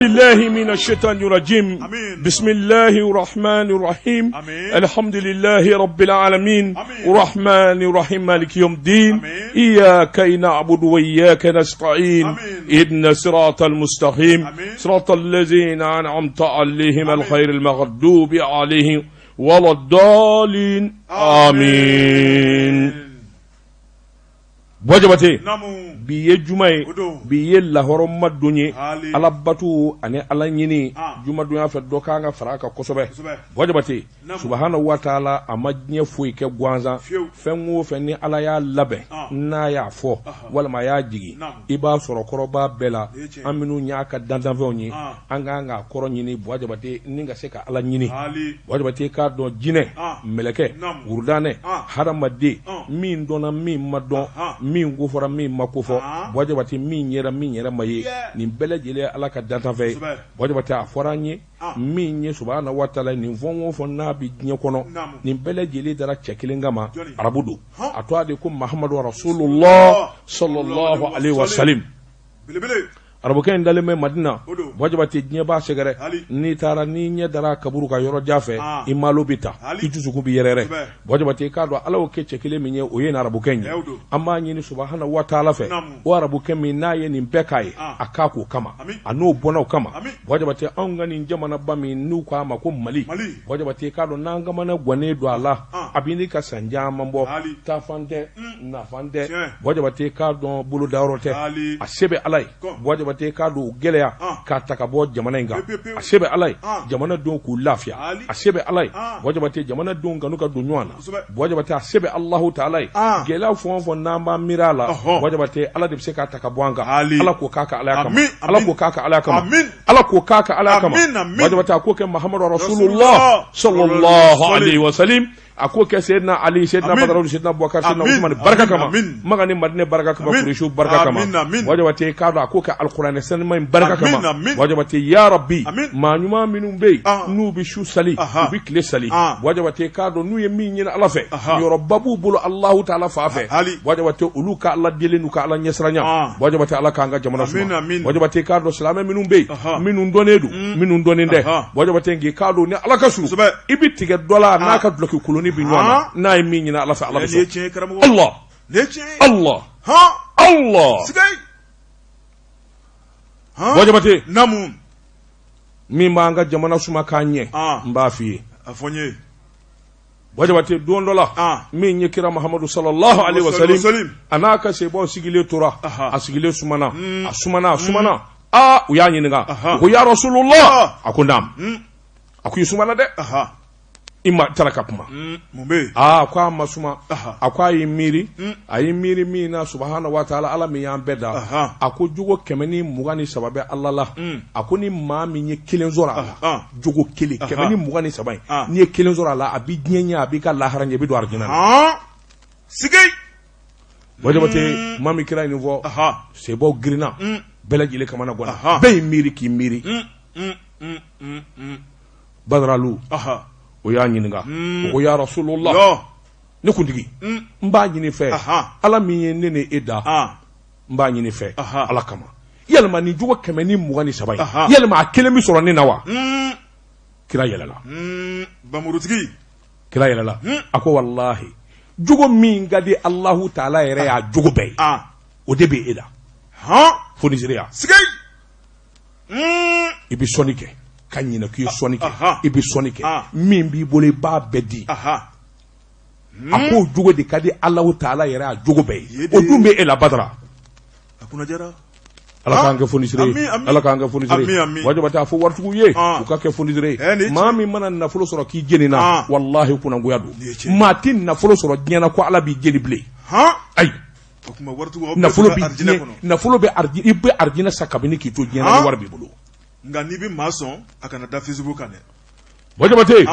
بالله من الشيطان الرجيم. آمين. بسم الله الرحمن الرحيم. آمين. الحمد لله رب العالمين. آمين. الرحمن الرحيم، مالك يوم الدين. آمين. إياك نعبد وإياك نستعين. آمين. إن صراط المستقيم. آمين. صراط الذين أنعمت عليهم آمين. الخير المغضوب عليهم ولا الضالين. آمين. Buwa Jabate, bi ye juma ye. O don. Bi ye lahɔrɔma don ye. Haali. Alabatu ani ala ɲini jumadonya fɛ, dɔ kan ka fara a kan kosɛbɛ. Kosɛbɛ. Buwa Jabate, subahana wa taala, a ma diɲɛ foyi kɛ gansan. Fiyewu. Fɛn o fɛn ni Ala y'a labɛn, n'a y'a fɔ walima a y'a jigin, i b'a sɔrɔ kɔrɔba bɛɛ la. Nin ye tiɲɛ. An minnu y'a ka dantanfɛnw ye, an kan k'a kɔrɔ ɲini, Buwa Jabate, ni ka se ka Ala ɲini. Buwa Jabate, k'a dɔn jinɛ, mɛlɛkɛ, wurudanɛ, hadamaden, min dɔnna, min ma dɔn, min kofɔra, min ma kofɔ, Buwa Jabate, min yera, min yɛrɛ ma ye, nin bɛɛ lajɛlen ye Ala ka dantanfɛn ye. Buwa Jabate, a fɔra an ye min ye subahana wa taala, nin fɛn o fɛn n'a bɛ diɲɛ kɔnɔ, nin bɛɛ lajɛlen dara cɛ kelen kama. Jɔnni? Arabu don, a tɔgɔ de ko Mahamadu Rasulullah sallallahu alaihi wa salim. Belebele. Arabukɛ in dalen bɛ Madina. O don. Buwa Jabate, diɲɛ b'a sɛgɛrɛ. Hali. N'i taara, n'i ɲɛ dara kaburu ka yɔrɔ jan fɛ, i malo bɛ ta, Hali. i dusukun bɛ yɛrɛyɛrɛ. Buwa Jabate, k'a dɔn Ala y'o kɛ cɛ kelen min ye, o ye nin arabukɛ in ye. O don. An b'a ɲini subahana wa taala fɛ, o arabukɛ min n'a ye nin bɛɛ k'a ye, a k'a k'o kama, a n'o bɔnnaw kama. Ami. Buwa Jabate, anw ka nin jamanaba min n'u k'a ma ko Mali, Mali. Buwa Jabate, k'a dɔn n'an kamana gannen don a la, a bɛ ka san caman bɔ. Hali. Taafan tɛ, nafan tɛ. Tiɲɛ. Buwa Jabate, k'a dɔn bolodayɔrɔ tɛ. Hali. A se bɛ Ala ye. Buwa Jabate, k'a dɔn o gɛlɛya k'a ta ka bɔ jamana in kan. Pewu, pewu. A se bɛ Ala ye, jamanadenw k'u lafiya. Hali. A se bɛ Ala ye, Buwa Jabate, jamanadenw kanu ka don ɲɔgɔn na. Buwa Jabate, a se bɛ Alahu taala ye. Gɛlɛya fɛn o fɛn n'an b'an miiri a la, Buwa Jabate, Ala de bɛ se k'a ta ka bɔ an kan. Hali. Ala k'o k'a ka Ala kama. Amin, Ala amin. k'o k'a ka Ala kama. Amin. Ala k'o k'a ka Ala kama. Amin, amin. Buwa Jabate, a k'o kɛ Mahamadu Rasulullah sallallahu alaihi wa salim, a k'o kɛ Seydina Ali, Seydina Amin. Badara, Seydina Bubakar, Seydina Amin, Usumani barika amin, kama, amin. Maka ni Madinɛ barika kama, Amin. Kuresiw barika kama. Amin, amin. Buwa Jabate, k'a dɔn a k'o kɛ alikuranɛ sanuma in barika Amin, kama. amin. Buwa Jabate, ya Rabbi, Amin. maa ɲuman minnu bɛ yen, n'u bɛ su sali, u bɛ tile sali, Buwa Jabate, k'a dɔn n'u ye min ɲini Ala fɛ, yɔrɔba b'u bolo Alahu taala fan fɛ. Hali. Buwa Jabate, olu ka Ala deli n'u ka Ala ɲɛsiranya. Buwa Jabate, Ala k'an ka jamana Amin, suma. amin. Buwa Jabate, k'a dɔn silamɛ minnu bɛ yen, minnu dɔnnen don, minnu dɔnnen tɛ, Buwa Jabate, k'i k'a dɔn ni Ala ka surun, i bɛ tigɛ dɔ la n'a ka dulɔki koloni bɛ ɲɔgɔn na, n'a ye min ɲini Ala fɛ, Ala bɛ Nin ye sɔn. tiɲɛ ye, karamɔgɔ. Allah. Nin ye tiɲɛ ye. Allah. Allah. Sigai. Buwa Jabate, Naamu. min b'an ka jamana suma k'a ɲɛ, n b'a f'i ye. A fɔ n ye. Buwa Jabate, don dɔ la, min ye kira Mahamadu sallallahu alaihi wa Wa salim, salim. a n'a ka sebaw sigilen tora, a sigilen sumana, a sumana, a sumana. Aa, u y'a ɲininka, u ko ya Rasulullah, a ko naam. A ko i sumana dɛ, i ma taara ka kuma. Mun bɛ yen? Aa, ko a ma suma. A ko a y'i miiri, a y'i miiri min na, subahana wa taala, Ala min y'an bɛɛ da, a ko jogo 123 bɛ Ala la. A ko ni maa min ye kelen sɔrɔ a la, jogo kelen, 123 in, n'i ye kelen sɔrɔ a la, a b'i diɲɛ ɲɛ, a b'i ka lahara ɲɛ, i bɛ don arijinɛ na. Sigai. Buwa Jabate, maa min kira ye nin fɔ, sebaw girinna, bɛɛ lajɛlen kamana ganna, bɛɛ y'i miiri k'i miiri. Badaralu, o y'a ɲininka, o ko ya Rasulullah, ne kuntigi, n b'a ɲini fɛ, Ala min ye ne ni e da, n b'a ɲini fɛ Ala kama, yalima nin jogo 123 in, yalima a kelen bɛ sɔrɔ ne na wa? Kira yɛlɛla. Bamurutigi. Kira yɛlɛla, a ko walahi, jogo min ka di Alahu taala yɛrɛ y'a jogo bɛɛ ye, o de bɛ e la. Fonisiriya. Sigai. I bɛ sɔnni kɛ ka ɲinɛ k'i ye sɔnni kɛ, i bɛ sɔnni kɛ, min b'i bolo, i b'a bɛɛ di. A k'o jogo de ka di Alahu taala yɛrɛ a jogo bɛɛ ye, o dun bɛ e la, Badara. A kunnajara. Ala k'an kɛ fonisire ye. Amin, amin. Ala k'an kɛ fonisire Amin, ye. amin. Buwa Jabate, a fɔ waritigiw ye, u ka kɛ fonisire Eh, ye. nin Maa min mana nafolo sɔrɔ k'i jeni na, walahi kunangoya don. Nin ye tiɲɛ ye. Maa tɛ nafolo sɔrɔ diɲɛ na ko Ala b'i jeni bilen. Ayi. O tuma waritigiw, aw bɛɛ Nafolo bɛ bɛ taa arijinɛ diɲɛ kɔnɔ. Nafolo bɛ arijinɛ, i bɛ arijinɛ sa kabini k'i to diɲɛ na ni wari b'i bolo. Nka n'i bɛ maa sɔn, a kana da Facebook kan dɛ. Buwa Jabate,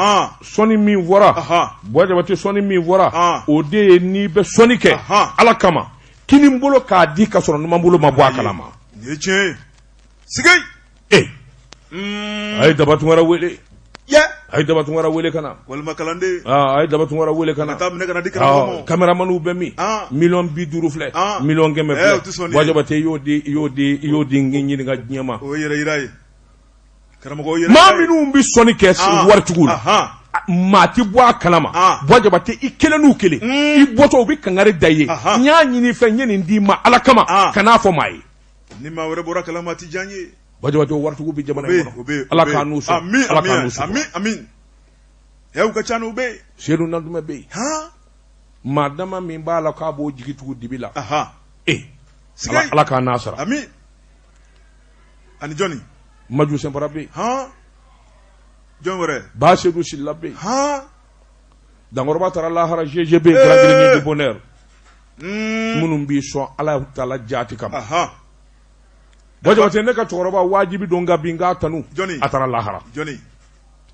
sɔnni min fɔra, Buwa Jabate, sɔnni min fɔra, o de ye n'i bɛ sɔnni kɛ Ala kama, kini bolo k'a di ka sɔrɔ numan bolo ma bɔ a kalama. Nin ye tiɲɛ ye. Sigai. Ee, a ye Daba Tunkara wele. A ye Daba Tunkara wele ka na. Walima kalanden. A ye Daba Tunkara wele ka na. Ka taa minɛ ka na di karamɔgɔ ma. Cameramaniw bɛ min? 50 miliyɔn filɛ, 100 miliyɔn Eh, o tɛ filɛ. sɔn nin Buwa ye. Jabate, i y'o di, i y'o di, i y'o di, n k'i ɲininka diɲɛ ma. O ye yɛrɛ yira ye. Karamɔgɔ maa minnu bɛ sɔnni kɛ waritigiw la maa tɛ bɔ a kalama Buwa Jabate i kelen n'u kelen i bɔtɔ u bɛ kangari da i ye n y'a ɲini i fɛ n ye nin d'i ma Ala kama kan'a fɔ maa ye ni maa wɛrɛ bɔra kalama a tɛ diya n ye Buwa Jabate waritigiw bɛ jamana in kɔnɔ Ala k'an n'u sɔn Ala k'an n'u sɔn amin u ka ca u bɛ yen Seyidu Nantumɛ bɛ yen maa dama min b'a la k'a b'o jigi tugu dibi la ee Ala k'an n'a sara amin ani jɔnni Maju Sɛnpara bɛ yen jɔn wɛrɛ Ba Sedu Sila bɛ yen Dankɔrɔba taara lahara GG bɛ yen grand grenier du bonheur minnu b'i sɔn Ala taala jaati kama Buwa Jabate ne ka cɛkɔrɔba wajibi don nka bi n k'a tanu a taara lahara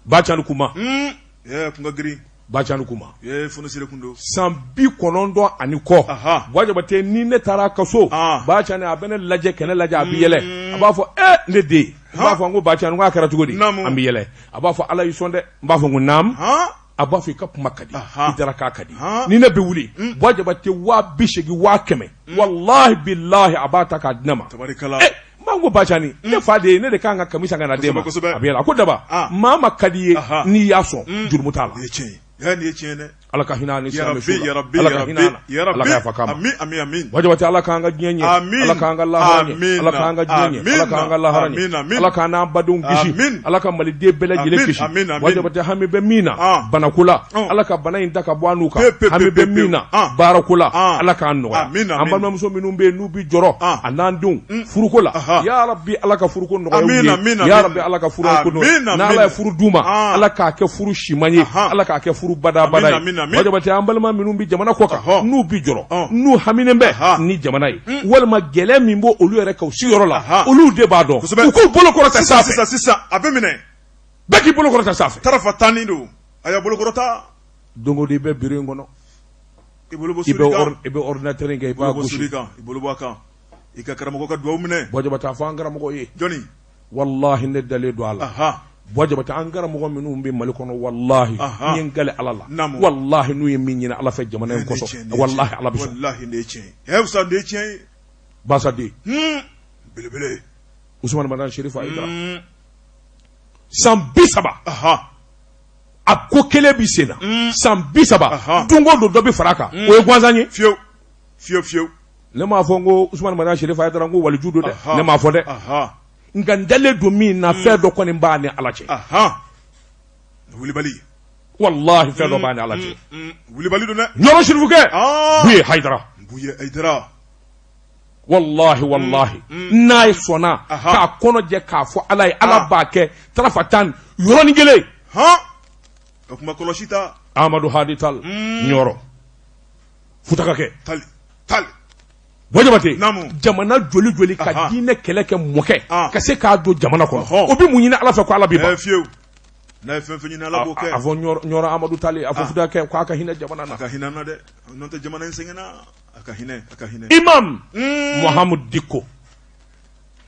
Ba Cani Kuma kun ka girin Ba Cani Kuma fonisire kun don san 90 ani kɔ Buwa Jabate ni ne taara a ka so Ba Cani a bɛ ne lajɛ ka ne lajɛ a bɛ yɛlɛ a b'a fɔ e ne den n b'a fɔ n ko Ba Cani k'a kɛra cogo di an bɛ yɛlɛ a b'a fɔ Ala y'i sɔn dɛ n b'a fɔ n ko naamu a b'a fɔ i ka kuma ka di i daraka ka di ni ne bɛ wuli Buwa Jabate 80,000 100,000 walahi bilahi a b'a ta k'a di ne ma n b'a ko Ba Cani ne fa de ye ne de kan ka kami san ka na d'e ma a bɛ yɛlɛ a ko daba maa ma ka di i ye n'i y'a sɔn jurumu t'a la nin ye tiɲɛ dɛ Ala ka hinɛ a ni silamɛ su la Ala ka hinɛ a la Ala ka yafa k'a ma Buwa Jabate Ala k'an ka diɲɛ ɲɛ Ala k'an ka lahara ɲɛ Ala k'an ka diɲɛ ɲɛ Ala k'an ka lahara ɲɛ Ala k'an n'an badenw kisi Ala ka maliden bɛɛ lajɛlen kisi Buwa Jabate hami bɛ min na banako la Ala ka bana in ta ka bɔ an n'u kan hami bɛ min na baarako la Ala k'a nɔgɔya an balimamuso minnu bɛ yen n'u bɛ jɔrɔ a n'an denw furuko la ya Rabbi Ala ka furuko nɔgɔya u ye ya Rabbi Ala ka furuko nɔgɔya n'Ala ye furu d'u ma Ala k'a kɛ furu siman ye Ala k'a kɛ furu badabada ye Buwa Jabate an balima minnu bɛ jamana kɔ kan n'u bɛ jɔrɔ n'u haminen bɛ ni jamana ye walima gɛlɛya min b'o olu yɛrɛ kan u sigiyɔrɔ la olu de b'a dɔn u k'u bolo kɔrɔta sanfɛ sisan a bɛ minɛ bɛɛ k'i bolo kɔrɔta sanfɛ tarafa tanni don a y'a bolo kɔrɔta don o don i bɛ bureau in kɔnɔ i bolo bɔ i bɛ ordinateur in kɛ i b'a gosi i bolo bɔ a kan i ka karamɔgɔ ka dugawu minɛ Buwa Jabate a fɔ an karamɔgɔ ye jɔnni walahi ne dalen don a la Buwa Jabate an karamɔgɔ minnu bɛ Mali kɔnɔ walahi n ye n kali Ala la walahi n'u ye min ɲini Ala fɛ jamana in kosɔn walahi Ala bɛ sɔn walahi nin ye tiɲɛ ye Usa nin ye tiɲɛ ye Basa den belebele Usumani Madani Serifu Hayidara san 30 a ko kelen bɛ sen na san 30 don o don dɔ bɛ fara a kan o ye gansan ye fiyewu fiyewu fiyewu ne m'a fɔ n ko Usumani Madani Serifu Hayidara n ko waliju don dɛ ne m'a fɔ dɛ nka n dalen don min na fɛn dɔ kɔni b'a ni Ala cɛ wulibali walahi fɛn dɔ b'a ni Ala cɛ wulibali don dɛ Ɲɔrɔ Serifukɛ Buye Hayidara Buye Hayidara walahi walahi n'a ye sɔnna k'a kɔnɔ jɛ k'a fɔ Ala ye Ala b'a kɛ tarafa tan yɔrɔnin kelen o kuma kɔlɔsi ta Amadu Hadi Tal Ɲɔrɔ Futakakɛ Tali Tali Buwa Jabate jamana joli joli ka diinɛ kɛlɛ kɛ mɔkɛ ka se k'a don jamana kɔnɔ o bɛ mun ɲini Ala fɛ ko Ala bɛ ban fiyewu n'a ye fɛn fɛn ɲini Ala b'o kɛ a fɔ Ɲɔrɔ Amadu Tali a fɔ Futakɛ k'a ka hinɛ jamana na a ka hinɛ na dɛ n'o tɛ jamana in sɛgɛnna a ka hinɛ a ka hinɛ Imam Muhamudu Diko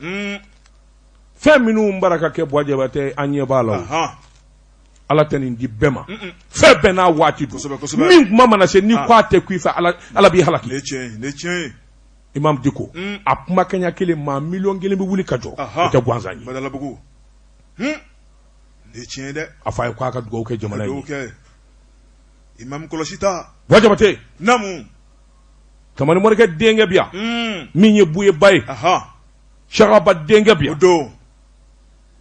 fɛn minnu bara ka kɛ Buwa Jabate an ɲɛ b'a la Ala tɛ nin di bɛɛ ma fɛn bɛɛ n'a waati don min kuma mana se ni ko a tɛ kun i fɛ Ala b'i halaki tiɲɛ Imam Diko a kuma kɛɲɛ kelen maa 1 miliyɔn bɛ wuli ka jɔ o tɛ gansan ye Badalabugu nin tiɲɛ dɛ a fɔ a ye k'a ka dugawu kɛ jamana ye Imam kɔlɔsi ta Buwa Jabate naamu Tamani Morikɛ denkɛ bi yan min ye Buye ba ye Sakaba denkɛ bi yan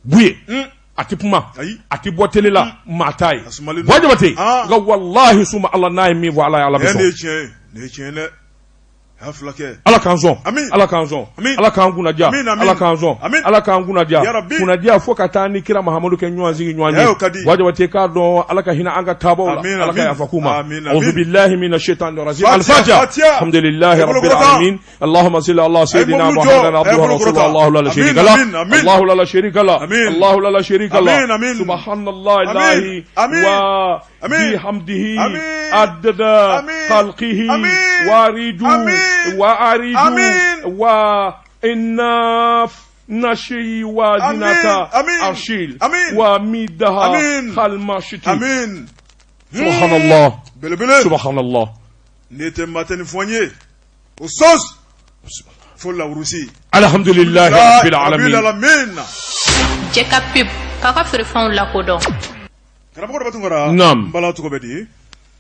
Buye a tɛ kuma a tɛ bɔ télé la maa t'a ye Buwa Jabate nka walahi suma Ala n'a ye min fɔ Ala ye Ala bɛ sɔn Ala k'an sɔn Ala k'an sɔn Ala k'an kunnadiya Ala k'an sɔn Ala k'an kunnadiya kunnadiya fo ka taa ni kira Mahamadu kɛ ɲɔgɔn sigi ɲɔgɔn ye Buwa Jabate k'a dɔn Ala ka hinɛ an ka taabaw la Ala ka yafa k'u ma auzu billahi mina shaitani rajim al-fatiha alhamdulillahi rabbil alamin اللهم صل على سيدنا محمد عبده ورسوله الله لا شريك له الله لا شريك له الله لا شريك له سبحان الله الله وبحمده عدد خلقه وارجو وارجو وإنا نشي وزنة أرشيل وميدها خلماشتي سبحان الله سبحان الله نتمتن o sos fo lawurusi alhamdulilahi rabbil alamin alamin Cɛ ka pub. k'a ka feerefɛnw lakodɔn. Karamɔgɔ Daba Tunkara, Naamu. N bala tɔgɔ bɛ di?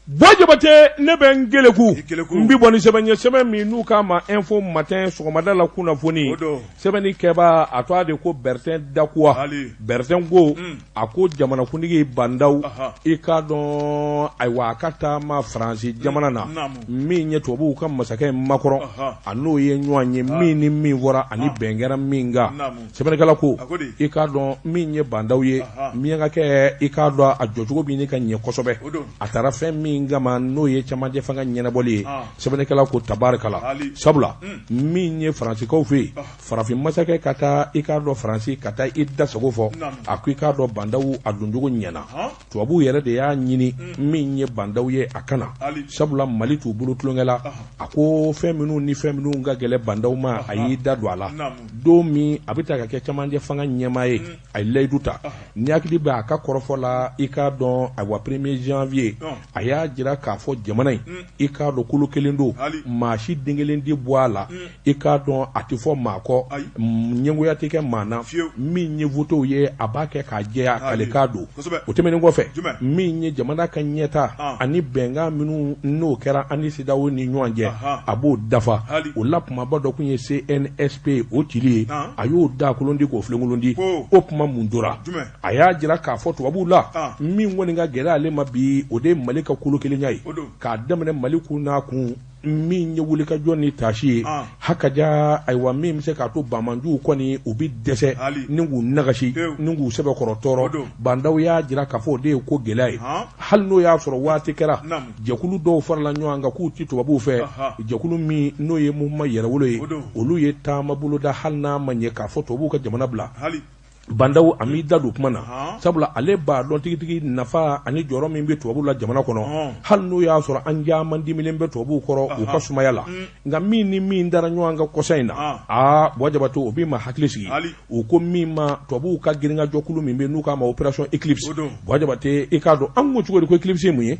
Buwa Jabate ne bɛ n keleku I keleku. n bi bɔ ni sɛbɛn ye sɛbɛn min n'u k'a ma Info Matin sɔgɔmada la kunnafoni O don. sɛbɛnni kɛbaa a tɔgɔ de ko Bertin Dakuwa Hali. Bertin ko a ko jamanakuntigi Ba Ndaw Aha. i k'a dɔn ayiwa a ka taama Faransi jamana na Naamu. min ye tubabuw ka masakɛ Makɔrɔn Aha. a n'o ye ɲɔgɔn ye min ni min fɔra ani bɛn kɛra min kan Naamu. sɛbɛnnikɛla ko A ko di? i k'a dɔn min ye Ba Ndaw ye Aha. miyankakɛ i k'a dɔn a jɔcogo bɛ ɲini ka ɲɛ kosɛbɛ O don. a taara fɛn min kama n'o ye camancɛ fanga ɲɛnabɔli ye Ah. sɛbɛnnikɛla ko tabarikala Ali. sabula min ye faransikaw fɛ yen farafin masakɛ ka taa i k'a dɔn faransi ka taa i da sago fɔ Naamu. a ko i k'a dɔn Ba Ndaw a doncogo ɲɛna Han? tubabuw yɛrɛ de y'a ɲini min ye Ba Ndaw ye a ka na Ali. sabula mali t'u bolo tulonkɛ la a ko fɛn minnu ni fɛn minnu ka gɛlɛn Ba Ndaw ma a y'i da don a la Naamu. don min a bɛ taa ka kɛ camancɛ fanga ɲɛmaa ye a ye layidu ta ni hakili bɛ a ka kɔrɔfɔ la i k'a dɔn ayiwa premier janvier a y'a jira k'a fɔ jamana in i k'a dɔn kolo kelen don Ali. maa si den kelen tɛ bɔ a la i k'a dɔn a tɛ fɔ maa kɔ Ayi. ɲɛngoya tɛ kɛ maa na Fiyewu. min ye votew ye a b'a kɛ k'a jɛya Ali. kalekan don Kosɛbɛ. o tɛmɛnen kɔfɛ Jumɛn? min ye jamana ka ɲɛta Ah. ani bɛnkan minnu n'o kɛra an ni CEDEAO ni ɲɔgɔn cɛ Aha. a b'o dafa Hali. o la kumaba dɔ tun ye CNSP o cili ye Ah. a y'o da kolon di k'o filenkolon di Ko. o kuma mun tora Jumɛn? a y'a jira k'a fɔ tubabuw la Ah. min kɔni ka gɛlɛn ale ma bi o de ye Mali ka kolo kelenya ye O don. k'a daminɛ Mali kun n'a kun min ye wulikajɔ ni taasi ye Ah. hakaja ayiwa min bɛ se k'a to banbaanciw kɔni u bɛ dɛsɛ Hali. ni k'u nagasi Pewu. ni k'u sɛbɛkɔrɔ O tɔɔrɔ don. Ba Ndaw y'a jira k'a fɔ o de ye ko gɛlɛya ye Han. hali n'o y'a sɔrɔ waati kɛra Naamu. jɛkulu dɔw farala ɲɔgɔn kan k'u ti tubabuw fɛ Aha. jɛkulu min n'o ye mouvement yɛrɛwolo ye O don. olu ye taama boloda hali n'a ma ɲɛ k'a fɔ tubabuw ka jamana bila Hali. Ba Ndaw a m'i da don kuma na Han. sabula ale b'a dɔn tigitigi nafa ani jɔyɔrɔ min bɛ tubabuw la jamana kɔnɔ Ɔn. hali n'o y'a sɔrɔ an caman dimilen bɛ tubabuw kɔrɔ u ka sumaya la nka min ni min dara ɲɔgɔn kan kɔsa in na Ah. aa Buwa Jabate o b'i ma hakili sigi Ali. u ko min ma tubabuw ka girinkajɔkulu min bɛ n'u k'a ma opération Eclipse O don. Buwa Jabate i k'a dɔn an ko cogo di ko Eclipse ye mun ye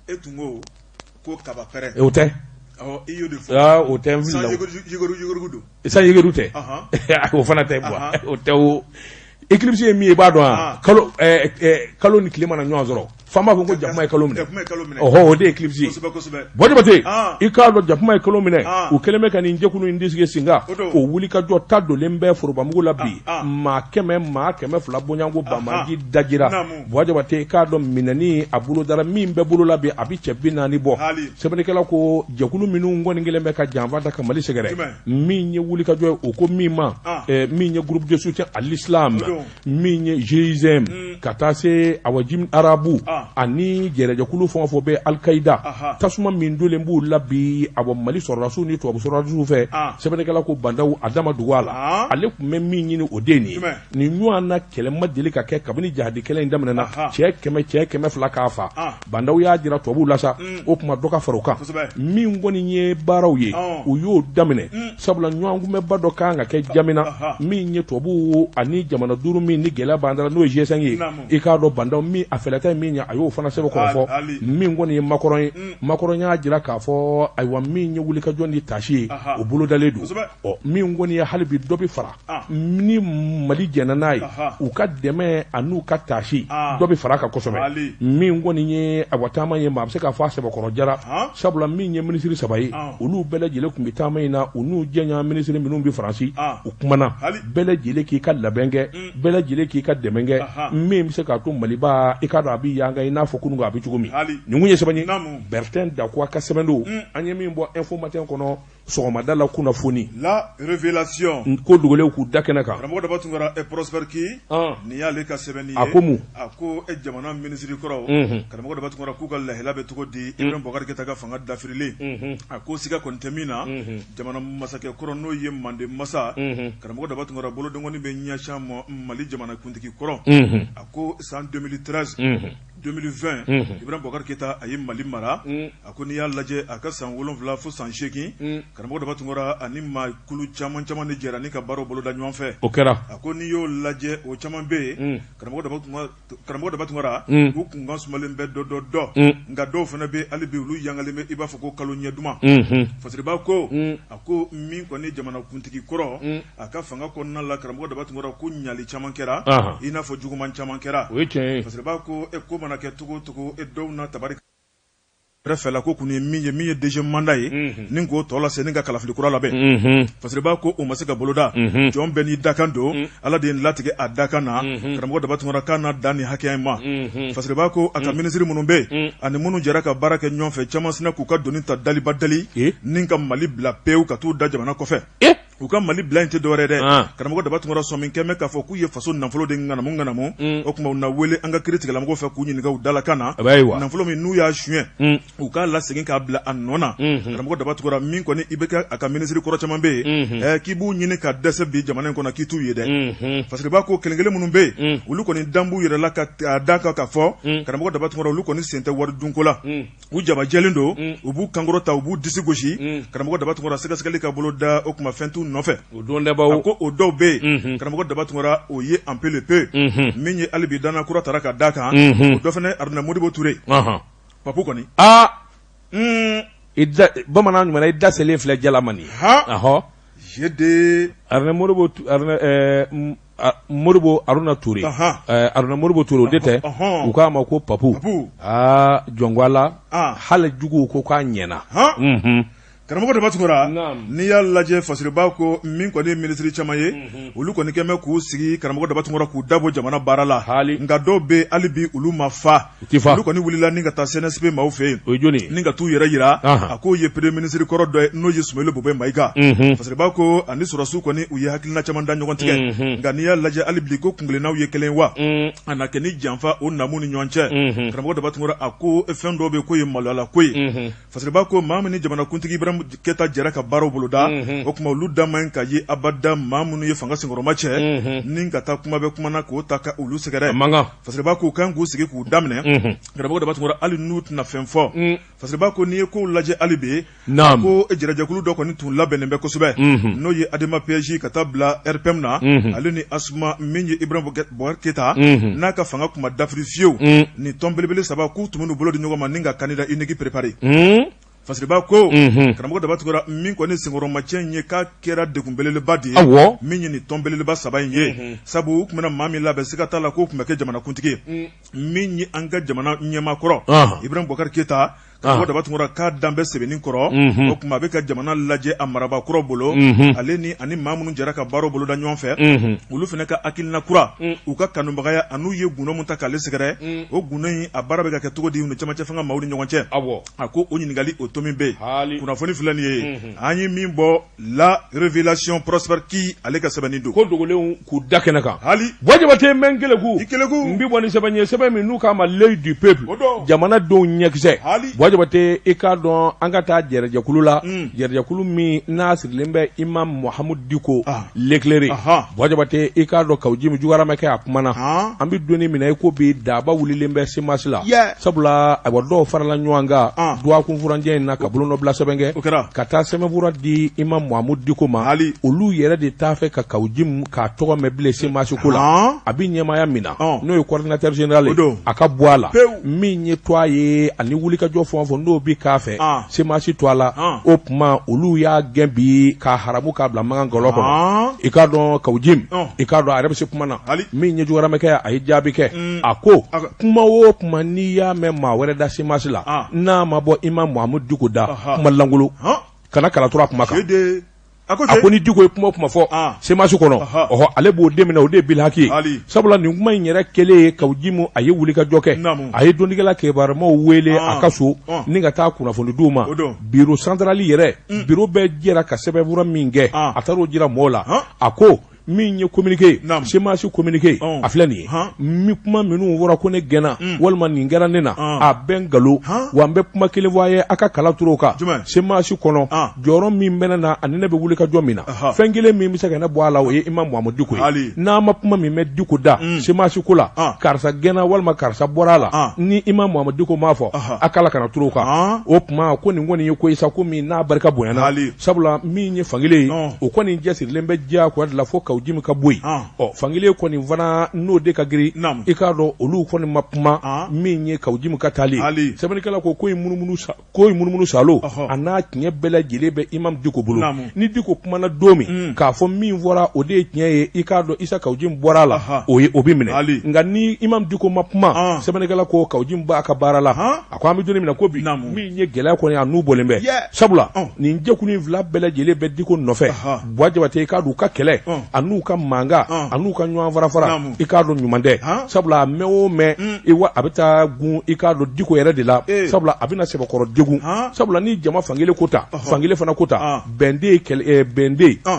E tun ko ko kaba pɛrɛn. o tɛ Awɔ, i y'o de fɔ. aa o tɛ n San filila o. yegerugu don. san yegeru tɛ Ahan. o fana tɛ Buwa Ahan. o tɛ o Eclipse ye min ye i b'a dɔn wa Ah. kalo kalo ni tile mana ɲɔgɔn sɔrɔ f'an b'a fɔ ko jakuma ye kalo minɛ Jakuma ye kalo minɛ. ɔhɔ o de ye Eclipse ye Kosɛbɛ kosɛbɛ. Buwa Jabate Ah. i k'a dɔn jakuma ye kalo minɛ Ah. u kɛlen bɛ ka nin jɛkulu in disigi sen kan O don. o wulikajɔ ta donlen bɛ forobamugu la bi Ah, ah. maa 100 maa 200 bɔɲɔgɔnko banbaanci dajira Naamu. Buwa Jabate i k'a dɔn minɛni a bolodara min bɛ bolo la bi a bɛ cɛ 40 bɔ Hali. sɛbɛnnikɛla ko jɛkulu minnu kɔni kɛlen bɛ ka janfa ta ka Mali sɛgɛrɛ Jumɛn? min ye wulikajɔ ye o ko min ma Ah. min ye groupe de soutien à l'islam O don. min ye GIGN ka taa se awa JNIM arabu Ah. ani jɛrɛjɛkulu fɛn o fɛn bɛ Al-Qaïda Aha. tasuma min donlen b'u la bi awa Mali sɔrɔdasiw ni tubabu sɔrɔdasiw fɛ Ah. sɛbɛnnikɛla ko Ba Ndaw a da ma dogo a la Ah. ale tun bɛ min ɲini o de ye nin ye Jumɛn? nin ɲɔgɔn na kɛlɛ ma deli ka kɛ kabini jahadi kɛlɛ in daminɛna Aha. cɛ 100 cɛ 200 k'a fa Ah. Ba Ndaw y'a jira tubabuw la sa o tuma dɔ ka fara o kan Kosɛbɛ. min kɔni ye baaraw ye Ɔn. u y'o daminɛ sabula ɲɔgɔnkunbɛnba dɔ kan ka kɛ Jamina Aha. min ye tubabuw ani jamana duuru min ni gɛlɛya b'an da la n'o ye G5 ye Naamu. i k'a dɔn Ba Ndaw min a fɛlɛta ye min ye a y'o fana sɛbɛn kɔrɔ fɔ Ali. min kɔni ye Makɔrɔn ye Makɔrɔn y'a jira k'a fɔ ayiwa min ye wulikajɔ ni taasi ye Aha. o bolodalen don Kosɛbɛ. ɔ min kɔni ye hali bi dɔ bɛ fara Ah. ni Mali jɛnna n'a ye Aha. u ka dɛmɛ an'u ka taasi Ah. dɔ bɛ fara a kan kosɛbɛ Ali. min kɔni ye awa taama ye maa bɛ se k'a fɔ a sɛbɛkɔrɔ jara Han? sabula min ye minisiri saba ye Ah. olu bɛɛ lajɛlen tun bɛ taama in na u n'u jɛɲɔgɔn minisiri minnu bɛ Faransi Ah. u kumana Ali. bɛɛ lajɛlen k'i ka labɛn kɛ bɛɛ lajɛlen k'i ka dɛmɛ kɛ Aha. min bɛ se k'a to Maliba i k'a dɔn a bɛ yanga i n'a fɔ kunun a bɛ cogo min Ali. nin kun ye sɛbɛn ye Naamu. Bertin Dakuwa ka sɛbɛn don an ye min bɔ Info Matin kɔnɔ sɔgɔmada la kunnafoni La révélation. ko dogolenw k'u da kɛnɛ kan Karamɔgɔ Daba Tunkara e Prosper Ki. An. Nin y'ale ka sɛbɛnni ye. A ko mun? A ko e jamana minisiri kɔrɔw. Unhun. Karamɔgɔ Daba Tunkara k'u ka lahala bɛ cogo di Ibrahim Boubacar Keita ka fanga dafirilen. A ko siga kɔni tɛ min na. Jamana masakɛ kɔrɔ n'o ye Manden masa. Karamɔgɔ Daba Tunkara bolodenkɔni bɛ ɲɛsin a ma Mali jamana kuntigi kɔrɔ. A ko san 2013. 2020 Ibrahim Boubacar Keita a ye Mali mara a ko n'i y'a lajɛ a ka san 7 fo san 8 karamɔgɔ Daba Tunkara ani maa kulu caman caman de jɛra ni ka baaraw boloda ɲɔgɔn fɛ o kɛra a ko n'i y'o lajɛ o caman bɛ yen karamɔgɔ Daba Tunkara u kunkan sumalen bɛ dɔ dɔ dɔ nka dɔw fana bɛ hali bi olu yangalen bɛ i b'a fɔ ko kalo ɲɛ duman Fasiriba ko a ko min kɔni jamanakuntigi kɔrɔ a ka fanga kɔnɔna la karamɔgɔ Daba Tunkara ko ɲali caman kɛra i n'a fɔ juguman caman kɛra o ye tiɲɛ ye Fasiriba ko e ko mana kɛ cogo o cogo e dɔw na tabari yɛrɛ fɛla ko kun ye min ye min ye deuxième mandat ye ni k'o tɔ lase ni ka kalafili kura labɛn Fasiriba ko o ma se ka boloda jɔn bɛɛ n'i dakan don Ala de ye latigɛ a dakan na karamɔgɔ Daba Tunkara k'a na dan nin hakɛya in ma Fasiriba ko a ka minisiri minnu bɛ yen ani minnu jɛra ka baara kɛ ɲɔgɔn fɛ caman sinna k'u ka doni ta daliba dali ni ka Mali bila pewu ka t'u da jamana kɔfɛ u ka Mali bila in tɛ dɔwɛrɛ dɛ karamɔgɔ Daba Tunkara sɔmi kɛmɛ k'a fɔ k'u ye faso nafolo de ŋanamu ŋanamu o tuma u na wele an ka kiiritigɛlamɔgɔw fɛ k'u ɲininka u dalakan na nafolo min n'u y'a suɲɛ u k'a lasegin k'a bila a nɔ na karamɔgɔ Daba Tunkara min kɔni IBK a ka minisiri kɔrɔ caman bɛ yen k'i b'u ɲini ka dɛsɛ bi jamana in kɔnɔ k'i t'u ye dɛ Fasiriba ko kelen kelen minnu bɛ yen olu kɔni dan b'u yɛrɛ la ka da kan k'a fɔ karamɔgɔ Daba Tunkara olu kɔni sen tɛ wari dunko la u jabajɛlen don u b'u kankɔrɔta u b'u disi gosi karamɔgɔ Daba Tunkara sɛgɛsɛgɛli ka bolo da o tuma fɛn t'u nɔfɛ o don a ko o dɔw bɛ yen karamɔgɔ Daba Tunkara o ye en peu le peu min ye hali bi danna kura tara ka d'a kan o dɔ fana Haruna Modibo Ture Papu kɔni aa bamanan ɲuman i da selen filɛ jala ma nin ye de Modibo Modibo Haruna Ture Haruna Modibo Ture o de tɛ u k'a ma ko Papu aa jɔn ko Ala hali juguw ko k'a ɲɛna karamɔgɔ Daba Tunkara n'i y'a lajɛ Fasiriba ko min kɔni ye minisiri caman ye olu kɔni kɛmɛ k'u sigi karamɔgɔ Daba Tunkara k'u dabɔ jamana baara la nka dɔw bɛ hali bi olu ma fa olu kɔni wulila ni ka taa CNSP maaw fɛ yen o ye jɔni ni ka t'u yɛrɛ jira a k'o ye premier ministre kɔrɔ dɔ ye n'o ye Sumeyilu Bubɛyi Mayiga Fasiriba ko ani sɔrɔdasiw kɔni u ye hakilina caman da ɲɔgɔn tigɛ nka n'i y'a lajɛ hali bi ko kuntilennaw ye kelen wa a na kɛ ni janfa o namu ni ɲɔgɔn cɛ karamɔgɔ Daba Tunkara a ko fɛn dɔw bɛ k'o ye maloyala ko ye Fasiriba ko maa min ni jamanakuntigi Ibrahim Keyita jɛra ka baaraw boloda o tuma olu da man ɲi ka ye abada maa minnu ye fanga senkɔrɔma cɛ ni ka taa kuma bɛ kuma na k'o ta ka olu sɛgɛrɛ Fasiriba k'u kan k'u sigi k'u daminɛ karamɔgɔ Daba Tunkara hali n'u tɛna fɛn fɔ Fasiriba ko n'i ye kow lajɛ hali bi ko jɛrɛjɛkulu dɔ kɔni tun labɛnnen bɛ kosɛbɛ n'o ye ADEMA PSG ka taa bila RPM na ale ni ASMA min ye Ibrahim Boubacar Keita n'a ka fanga tun ma dafiri fiyewu nin tɔn belebele saba k'u tun b'u bolo di ɲɔgɔn ma ni ka candidat unique préparer Fasiriba ko karamɔgɔ Daba Tunkara min kɔni senkɔrɔmacɛ in ye k'a kɛra degun belebeleba de ye min ye nin tɔn belebeleba saba in ye sabu u tun bɛna maa min labɛn siga t'a la k'o tun bɛ kɛ jamanakuntigi ye min ye an ka jamana ɲɛmaa kɔrɔ Ibrahim Boubacar Keita karamɔgɔ Daba Tunkara k'a dan bɛ sɛbɛnni kɔrɔ o tuma a bɛ ka jamana lajɛ a marabaa kɔrɔ bolo ale ni ani maa minnu jɛra ka baaraw boloda ɲɔgɔn fɛ olu fana ka hakilina kura u ka kanubagaya an'u ye gundo min ta k'ale sɛgɛrɛ o gundo in a baara bɛ ka kɛ cogo di u ni cɛmancɛ fanga maaw ni ɲɔgɔn cɛ a ko o ɲininkali o tomi bɛ yen kunnafoni filɛ nin ye an ye min bɔ La révélation Prosper Ki ale ka sɛbɛnni don ko dogolenw k'u da kɛnɛ kan hali Buwa Jabate n bɛ n keleku i keleku n bɛ bɔ ni sɛbɛn ye sɛbɛn min n'u k'a ma l'œil du peuple o don jamanadenw ɲɛkisɛ hali Buwa Jabate i k'a dɔn an ka taa jɛrɛjɛkulu la jɛrɛjɛkulu min n'a sirilen bɛ Imam Mahamudu Diko l'éclairé Buwa Jabate i k'a dɔn Kawu Jimi Jugaramɛkɛ a kumana an bɛ don min na i ko bi daba wulilen bɛ CMAS la sabula ayiwa dɔw farala ɲɔgɔn kan dɔgɔkun furancɛ in na ka bolonɔbila sɛbɛn kɛ ka taa sɛbɛnfura di Imam Mahamudu Diko ma hali olu yɛrɛ de t'a fɛ ka Kawu Jimi k'a tɔgɔ mɛn bilen CMAS ko la a bɛ ɲɛmaaya min na n'o ye coordinateur général ye a ka bɔ a la min ye tɔgɔ ye ani wulikajɔ fɛn o fɛn n'o bɛ k'a fɛ CMAS tɔgɔ la o tuma olu y'a gɛn bi k'a haramu k'a bila makan gɔlɔ kɔnɔ i k'a dɔn Kawu Jimi i k'a dɔn a yɛrɛ bɛ se kuma na min ye Jugaramɛkɛ a ye jaabi kɛ a ko kuma o kuma n'i y'a mɛn maa wɛrɛ da CMAS la n'a ma bɔ Imam Mahamudu Diko da kuma lankolon kana kala tura kuma kan a ko ni Diko ye kuma o kuma fɔ CMAS kɔnɔ ɔhɔ ale b'o de minɛ o de ye bilhaki ye sabula nin kuma in yɛrɛ kɛlen ye Kawu Jimi a ye wulikajɔ kɛ a ye dɔnnikɛla kibarumaw wele a ka so ni ka taa kunnafoni d'u ma bureau central yɛrɛ bureau bɛɛ jɛra ka sɛbɛnfura min kɛ a taar'o jira mɔgɔw la a ko Min ye communiqué CMAS communiqué a filɛ nin ye min kuma minnu fɔra ko ne gɛnna walima nin kɛra ne na a bɛɛ nkalon wa n bɛ kuma kelen fɔ a ye a ka kala turu o kan CMAS kɔnɔ jɔyɔrɔ min bɛ ne na ani ne bɛ wuli ka jɔ min na fɛn kelen min bɛ se ka ne bɔ a la o ye Imam Mahamudu Diko ye n'a ma kuma min mɛn Diko da CMAS ko la karisa gɛnna walima karisa bɔra a la ni Imam Mahamudu Diko m'a fɔ a kala kana turu o kan o tuma ko nin kɔni ye ko ye sa ko min n'a barika bonyana sabula min ye fankelen ye o kɔni cɛsirilen bɛ diyagoya de la fo Kawu Jimi ka bɔ yen ɔ fankelen kɔni fana n'o de ka girin i k'a dɔn olu kɔni ma kuma min ye Kawu Jimi ka taali sɛbɛnnikɛla ko ko in munumunu ko in munumunu salo a n'a tiɲɛ bɛɛ lajɛlen bɛ Imam Diko bolo ni Diko kumana don min k'a fɔ min fɔra o de ye tiɲɛ ye i k'a dɔn Isa Kawu Jimi bɔra a la o ye o bɛ minɛ nka ni Imam Diko ma kuma sɛbɛnnikɛla ko Kawu Jimi b'a ka baara la a ko an bɛ don min na ko bi min ye gɛlɛya kɔni a n'u bɔlen bɛ sabula nin jɛkulu in fila bɛɛ lajɛlen bɛ Diko nɔfɛ Buwa Jabate i k'a dɔn u ka kɛlɛ a n'u ka mankan a n'u ka ɲɔgɔn fara fara i k'a dɔn ɲuman tɛ sabula a mɛn o mɛn i wa a bɛ taa gun i k'a dɔn Diko yɛrɛ de la sabula a bɛna sɛbɛkɔrɔ degun sabula ni jama fankelen ko ta fankelen fana ko ta bɛn bɛn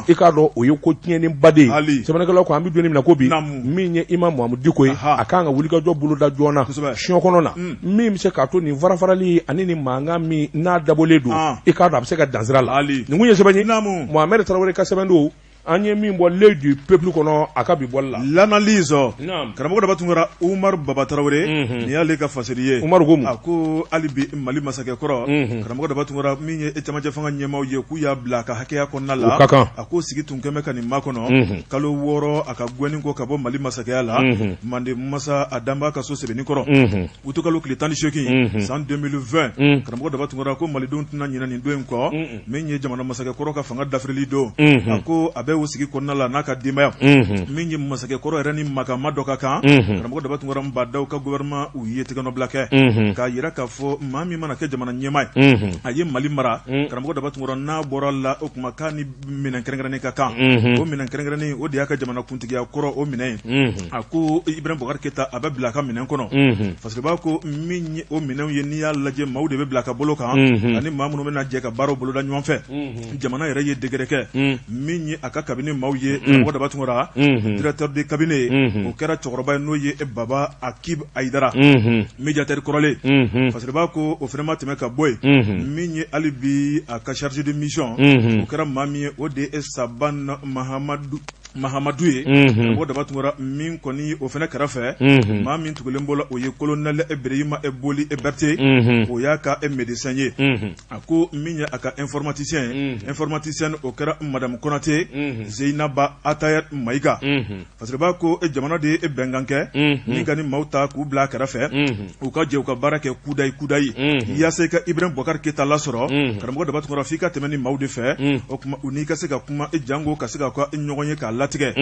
i k'a dɔn o ye ko tiɲɛnenba de ye sɛbɛnnikɛlaw ko an bɛ don min na ko bi min ye Imam Mahamudu Diko ye a kan ka wulikajɔ boloda joona siɲɛ kɔnɔ na min bɛ se k'a to nin farafarali ani nin mankan min n'a dabɔlen don i k'a dɔn a bɛ se ka dan sira la nin kun ye sɛbɛn ye Mohamed Tarawele ka sɛbɛn don an ye min bɔ L'Oeil du Peuple kɔnɔ a ka bi bɔli la l'analyse karamɔgɔ Daba Tunkara Umaru Baba Tarawele nin y'ale ka fasiri ye Umaru ko a ko hali bi Mali masakɛ kɔrɔ karamɔgɔ Daba Tunkara min ye camancɛ fanga ɲɛmaaw ye k'u y'a bila a ka hakɛya kɔnɔna la ka kan a ko sigi tun kɛmɛ ka nin makɔnɔ kalo 6 a ka gɛnni kɔ ka bɔ Mali masakɛya la Manden masa a danba ka so Sebenikɔrɔ utukalo tile 18 san 2020 karamɔgɔ Daba Tunkara ko malidenw tɛna ɲinɛ nin don in kɔ min ye jamana masakɛ kɔrɔ ka fanga dafirili don a ko a bɛ o sigi kɔnɔna la n'a ka denbaya min ye masakɛ kɔrɔ yɛrɛ ni makama dɔ ka kan karamɔgɔ Daba Tunkara Ba Daw ka gouvernement u ye tɛgɛnɔbila kɛ k'a jira k'a fɔ maa min mana kɛ jamana ɲɛmaa ye a ye Mali mara karamɔgɔ Daba Tunkara n'a bɔra la o tuma k'a ni minɛn kɛrɛnkɛrɛnnen ka kan o minɛn kɛrɛnkɛrɛnnen o de y'a ka jamana kuntigiya kɔrɔ o minɛn ye a ko Ibrahim Boubacar Keita a bɛ bila a ka minɛn kɔnɔ Fasiriba ko min ye o minɛnw ye n'i y'a lajɛ maaw de bɛ bila a ka bolo kan ani maa minnu bɛna jɛ ka baaraw boloda ɲɔgɔn fɛ jamana yɛrɛ ye décret kɛ min ye a ka cabinet maaw ye karamɔgɔ Daba Tunkara directeur de cabinet o kɛra cɛkɔrɔba ye n'o ye Baba Akib Ayidara médiateur kɔrɔlen Fasiriba ko o fana ma tɛmɛ ka bɔ yen min ye hali bi a ka chargé de mission o kɛra maa min ye o de ye Saban Mahamadu Mahamadu ye karamɔgɔ Daba Tunkara min kɔni o fana kɛrɛfɛ maa min tugulen b'o la o ye colonel Ibrahima Boli Berete o y'a ka médecin ye a ko min ye a ka informaticien informaticien o kɛra madame Konate Zeyinaba Atayɛri Mayiga Fasiriba ko jamana de ye bɛnkan kɛ ni ka nin maaw ta k'u bila a kɛrɛfɛ u ka jɛ u ka baara kɛ kudayi kudayi yaasa i ka Ibrahim Boubacar Keita lasɔrɔ karamɔgɔ Daba Tunkara f'i ka tɛmɛ ni maaw de fɛ o tuma u n'i ka se ka kuma jango ka se ka ka ɲɔgɔn ye k'a latigɛ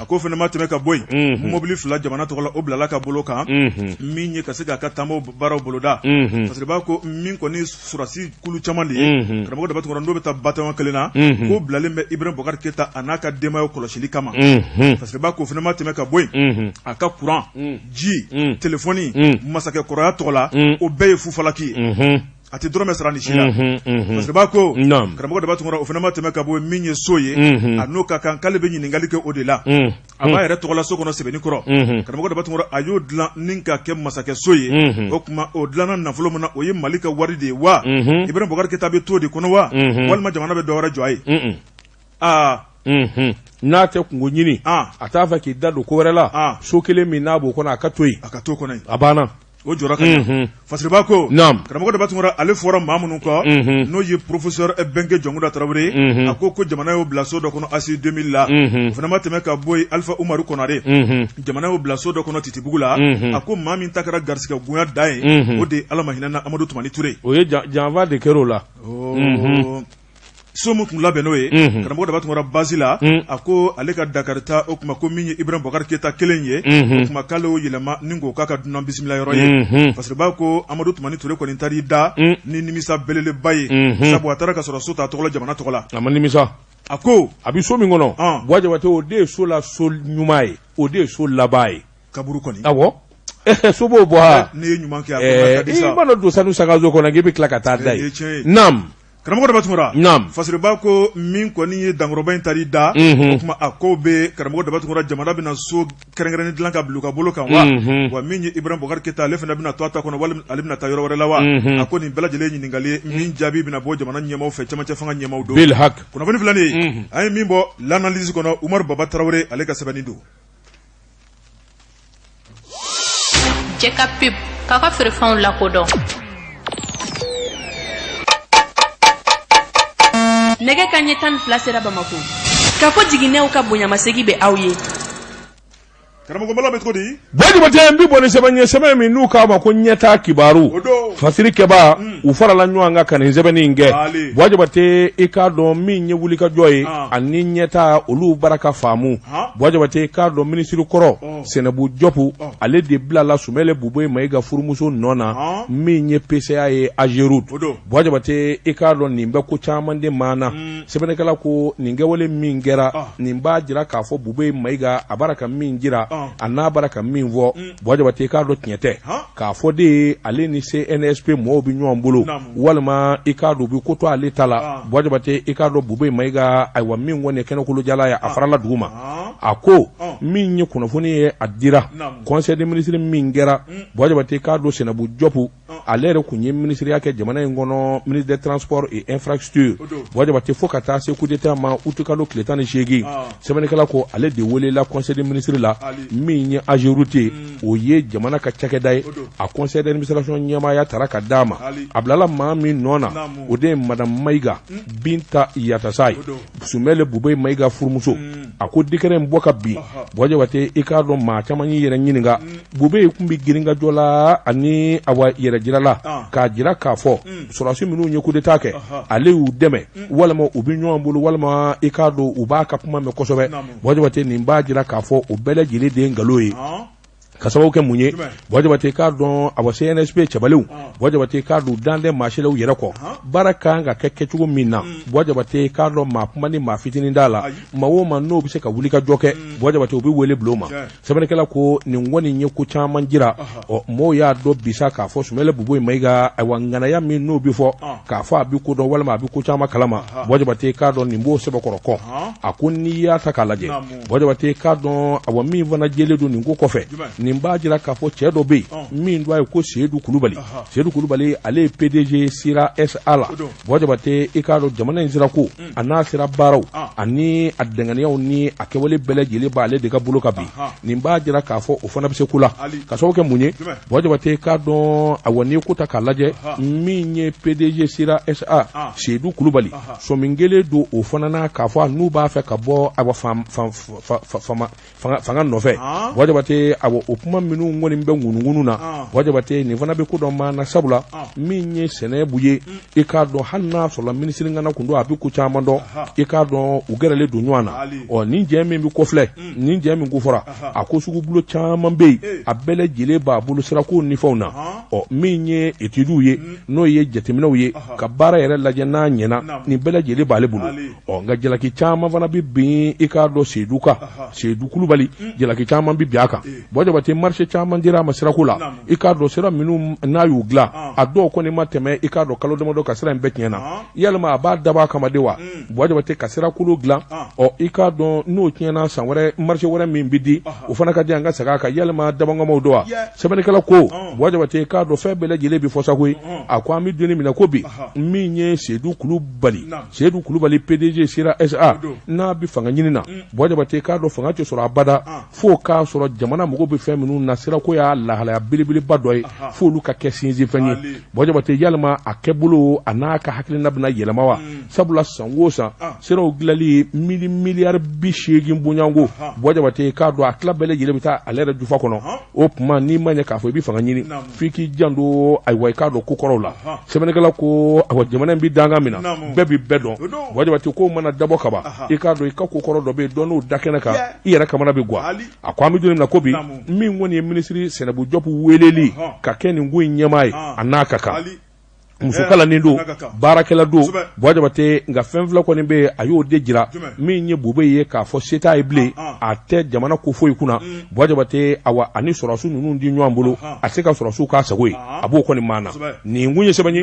a ko fana ma tɛmɛ ka bɔ yen mobili 2 jamana tɔgɔ la o bilala a ka bolo kan min ye ka se k'a ka taamaw baaraw boloda Fasiriba ko min kɔni sɔrɔdasi kulu caman de ye karamɔgɔ Daba Tunkara n'o bɛ taa bataillon kelen na k'o bilalen bɛ Ibrahim Boubacar Keita a n'a ka denbaya kɔlɔsili kama Fasiriba k'o fana ma tɛmɛ ka bɔ yen a ka kuran ji telefɔni masakɛ kɔrɔya tɔgɔ la o bɛɛ ye fufalaki ye a tɛ dɔrɔmɛ sara nin si la Fasiriba ko karamɔgɔ Daba Tunkara o fana ma tɛmɛ ka bɔ min ye so ye a n'o ka kan k'ale bɛ ɲininkali kɛ o de la a b'a yɛrɛ tɔgɔla so kɔnɔ Sebenikɔrɔ karamɔgɔ Daba Tunkara a y'o dilan ni ka kɛ masakɛ so ye o tuma o dilanna nafolo min na o ye Mali ka wari de ye wa Ibrahim Boubacar Keita bɛ t'o de kɔnɔ wa walima jamana bɛ dɔ wɛrɛ jɔ a ye aa n'a tɛ kunko ɲini a t'a fɛ k'i da don ko wɛrɛ la so kelen min n'a b'o kɔnɔ a ka to yen a ka to kɔnɔ a banna o jɔra ka ɲɛ Fasiriba ko karamɔgɔ Daba Tunkara ale fɔra maa minnu kɔ n'o ye professeur Bɛnkɛ Jɔnkunda Tarawele a ko ko jamana y'o bila so dɔ kɔnɔ ACI 2000 la o fana ma tɛmɛ ka bɔ yen Alifa Umaru Konare jamana y'o bila so dɔ kɔnɔ Titibugu la a ko maa min ta kɛra garisigɛ gonya dan ye o de ye Ala ma hinɛna Amadu Tumani Ture o ye janfa de kɛra o la So min tun labɛn n'o ye karamɔgɔ Daba Tunkara base la a ko ale ka Dakar taa o tuma ko min ye Ibrahim Boubacar Keita kelen ye o tuma k'ale y'o yɛlɛma ni k'o k'a ka dunan bisimila yɔrɔ ye Fasiriba ko Amadu Tumani Ture kɔni taar'i da ni nimisa belebeleba ye sabu a taara ka sɔrɔ so t'a tɔgɔ la jamana tɔgɔ la a ma nimisa a ko a bɛ so min kɔnɔ Buwa Jabate o de ye so la so ɲuman ye o de ye so laban ye kaburu kɔni awɔ so b'o bɔ n'i ye ɲuman kɛ i mana don sanu sankanso kɔnɔ k'i bɛ tila ka taa da yen naamu. Karamɔgɔ Daba Tunkara, naamu, Fasiriba ko min kɔni ye dankɔrɔba in taar'i da, unhun, o tuma a ko bɛ karamɔgɔ Daba Tunkara jamana bɛna so kɛrɛnkɛrɛnnen dilan ka bila u ka bolo kan wa, unhun, wa min ye Ibrahim Boubacar Keita ale fana bɛna to a ta kɔnɔ walima ale bɛna taa yɔrɔ wɛrɛ la wa, unhun, a ko nin bɛɛ lajɛlen ye ɲininkali ye min jaabi bɛna bɔ jamana ɲɛmaaw fɛ cɛmancɛ fanga ɲɛmaaw don. Bil hak. Kunnafoni filɛ nin ye, unhun, an ye min bɔ l'analyse kɔnɔ Umaru Baba Tarawele ale ka sɛbɛnni don. Cɛ ka pub k'a ka feerefɛnw lakodɔn. Nɛgɛ kanɲɛ 12 sera Bamakɔ. Kafo jiginɛw ka bonyamasegin bɛ aw ye. Karamɔgɔ Bala bɛ cogo di? Buwa Jabate n bi bɔ ni sɛbɛn ye sɛbɛn min n'u k'a ma ko ɲɛtaa kibaru O don. fasiri kɛbaa u farala ɲɔgɔn kan ka nin sɛbɛnni in kɛ Ali. Buwa Jabate i k'a dɔn min ye wulikajɔ ye Ah. ani ɲɛtaa olu bara ka faamu Han. Buwa Jabate i k'a dɔn minisiri kɔrɔ Ɔ. Sɛnɛbu Jɔpu Ɔ. ale de bilala Sumɛlɛ Bubɛyi Mayiga furumuso nɔ na Han. min ye PCA ye Ageroute O don. Buwa Jabate i k'a dɔn nin bɛ ko caman de maana sɛbɛnnikɛla ko nin kɛwale min kɛra Ah. nin b'a jira k'a fɔ Bubɛyi Mayiga a bara ka min jira Ah. a n'a bara ka min fɔ Buwa Jabate i k'a dɔn tiɲɛ tɛ Han. k'a fɔ de ye ale ni CNSP mɔgɔw bɛ ɲɔgɔn bolo Naamu. walima i k'a dɔn u bɛ ko to ale ta la Ah. Buwa Jabate i k'a dɔn Bubɛyi Mayiga ayiwa min kɔni ye kɛnɛkolojala ye a farala dugu ma Ah. a ko Ah. min ye kunnafoni ye a dira Naamu. conseil des ministres min kɛra Buwa Jabate i k'a dɔn Sɛnɛbu Jɔpu ale yɛrɛ tun ye minisiriya kɛ jamana in kɔnɔ ministre des transports et infrastructures Buwa Jabate fo ka taa se coup d'état ma août kalo tile 18 sɛbɛnnikɛla ko ale de welela conseil des ministres la min ye Ageroute ye o ye jamana ka cakɛda ye a conseil d'administration ɲɛmaaya tara ka d'a ma a bilala maa min nɔ na o de ye madame Mayiga Binta Yatasayi Sumɛlɛ Bubɛyi Mayiga furumuso a ko décret in bɔ ka bin Buwa Jabate i k'a dɔn maa caman y'i yɛrɛ ɲininka Bubɛyi tun bɛ girinkajɔ la ani awa yɛrɛ jira la k'a jira k'a fɔ sɔrɔdasi minnu ye coup d'état kɛ ale y'u dɛmɛ walima u bɛ ɲɔgɔn bolo walima i k'a dɔn u b'a ka kuma mɛn kosɛbɛ Buwa Jabate nin b'a jira k'a fɔ o bɛɛ lajɛlen de ye nkalon ye ka sababu kɛ mun ye Buwa Jabate k'a dɔn awa CNSP cɛbaliw Buwa Jabate k'a dɔn dan tɛ maa si la u yɛrɛ kɔ baara kan ka kɛ kɛcogo min na Buwa Jabate k'a dɔn maa kuma ni maa fitinin t'a la maa o maa n'o bɛ se ka wuli ka jɔ kɛ Buwa Jabate u bɛ wele bila o ma sɛbɛnnikɛla ko nin kɔni ye ko caman jira ɔ mɔɔw y'a dɔn bi sa k'a fɔ Sumɛlɛ Bubɛyi Mayiga ayiwa ŋanaya min n'o bɛ fɔ k'a fɔ a bɛ ko dɔn walima a bɛ ko caman kalama Buwa Jabate k'a dɔn nin b'o sɛbɛkɔrɔ kɔn a ko n'i y'a ta k'a lajɛ Buwa Jabate k'a dɔn awa min fana jɛlen don nin ko kɔfɛ nin b'a jira k'a fɔ cɛ dɔ bɛ yen min tɔgɔ ye ko Seyidu Kulubali Seyidu Kulubali ale ye PDG Sira SA la Buwa Jabate i k'a dɔn jamana in sirako a n'a sira baaraw ani a danganiyaw ni a kɛwale bɛɛ lajɛlen b'ale de ka bolo kan bi nin b'a jira k'a fɔ o fana bɛ se ko la ka sababu kɛ mun ye Buwa Jabate k'a dɔn awa n'i ye ko ta k'a lajɛ min ye PDG Sira SA Seyidu Kulubali sɔmi kɛlen don o fana na k'a fɔ n'u b'a fɛ ka bɔ awa fanga nɔfɛ Buwa Jabate awa o kuma minnu kɔni bɛ ŋunuŋunu na Buwa Jabate nin fana bɛ ko dɔ maana sabula min ye Sɛnɛbu ye i k'a dɔn hali n'a sɔrɔla minisiri ŋana kun don a bɛ ko caman dɔn i k'a dɔn u gɛrɛlen don ɲɔgɔn na ɔ nin jɛ min bɛ kɔfilɛ nin jɛ min ko fɔra a ko sugubulo caman bɛ yen a bɛɛ lajɛlen b'a bolo sirako ni fɛnw na ɔ min ye études ye n'o ye jateminɛw ye ka baara yɛrɛ lajɛ n'a ɲɛna nin bɛɛ lajɛlen b'ale bolo ɔ nka jalaki caman fana bɛ bin i k'a dɔn Seyidu kan Seyidu Kulubali jalaki caman bɛ bin a kan Buwa Jabate marché caman dira a ma sirako la i k'a dɔn sira minnu n'a y'u dilan a dɔw kɔni ma tɛmɛ i k'a dɔn kalo damadɔ ka sira in bɛɛ tiɲɛna yalima a b'a dabɔ a kama de wa Buwa Jabate ka sira kolo dilan ɔ i k'a dɔn n'o tiɲɛna san wɛrɛ marché wɛrɛ min bɛ di o fana ka di an ka segin a kan yalima dabɔnkamaw don wa sɛbɛnnikɛla ko Buwa Jabate k'a dɔn fɛn bɛɛ lajɛlen bɛ fɔ sa koyi a ko an bɛ don min na ko bi min ye Seyidu Kulubali Seyidu Kulubali PDG Sira SA n'a bɛ fanga ɲini na Buwa Jabate k'a dɔn fanga tɛ sɔrɔ abada f'o k'a sɔrɔ jamana mago bɛ fɛn minnu na sirako y'a lahalaya belebeleba dɔ ye f'olu ka kɛ sinsinfɛn ye Buwa Jabate yalima a kɛbolo a n'a ka hakilina bɛna yɛlɛma wa sabula san o san siraw dilanli miliyari 80 bonyanko Buwa Jabate k'a dɔn a tila bɛɛ lajɛlen bɛ taa ale yɛrɛ jufa kɔnɔ o tuma n'i ma ɲɛ k'a fɔ i bɛ fanga ɲini f'i k'i janto ayiwa i k'a dɔn ko kɔrɔw la sɛbɛnnikɛla ko ayiwa jamana in bɛ dankan min na bɛɛ bɛ bɛɛ dɔn Buwa Jabate ko mana dabɔ kaban i k'a dɔn i ka ko kɔrɔ dɔ bɛ yen dɔ n'o da kɛnɛ kan i yɛrɛ kamana bɛ gan a ko an bɛ don min na ko bi min kɔni ye minisiri Sɛnɛbu Jɔpu weleli ka kɛ nin ko in ɲɛmaa ye a n'a ka kan. Muso kalannen don, baarakɛla don, Buwa Jabate. Nka fɛn fila kɔni bɛ yen, a y'o de jira min ye Bubɛyi ye k'a fɔ se t'a ye bilen, a tɛ jamana ko foyi kunna. Buwa Jabate, awa, ani sɔrɔdasiw ninnu di ɲɔgɔn bolo, a tɛ se ka sɔrɔdasiw k'a sago ye, a b'o kɔni maa na. Nin kun ye sɛbɛn ye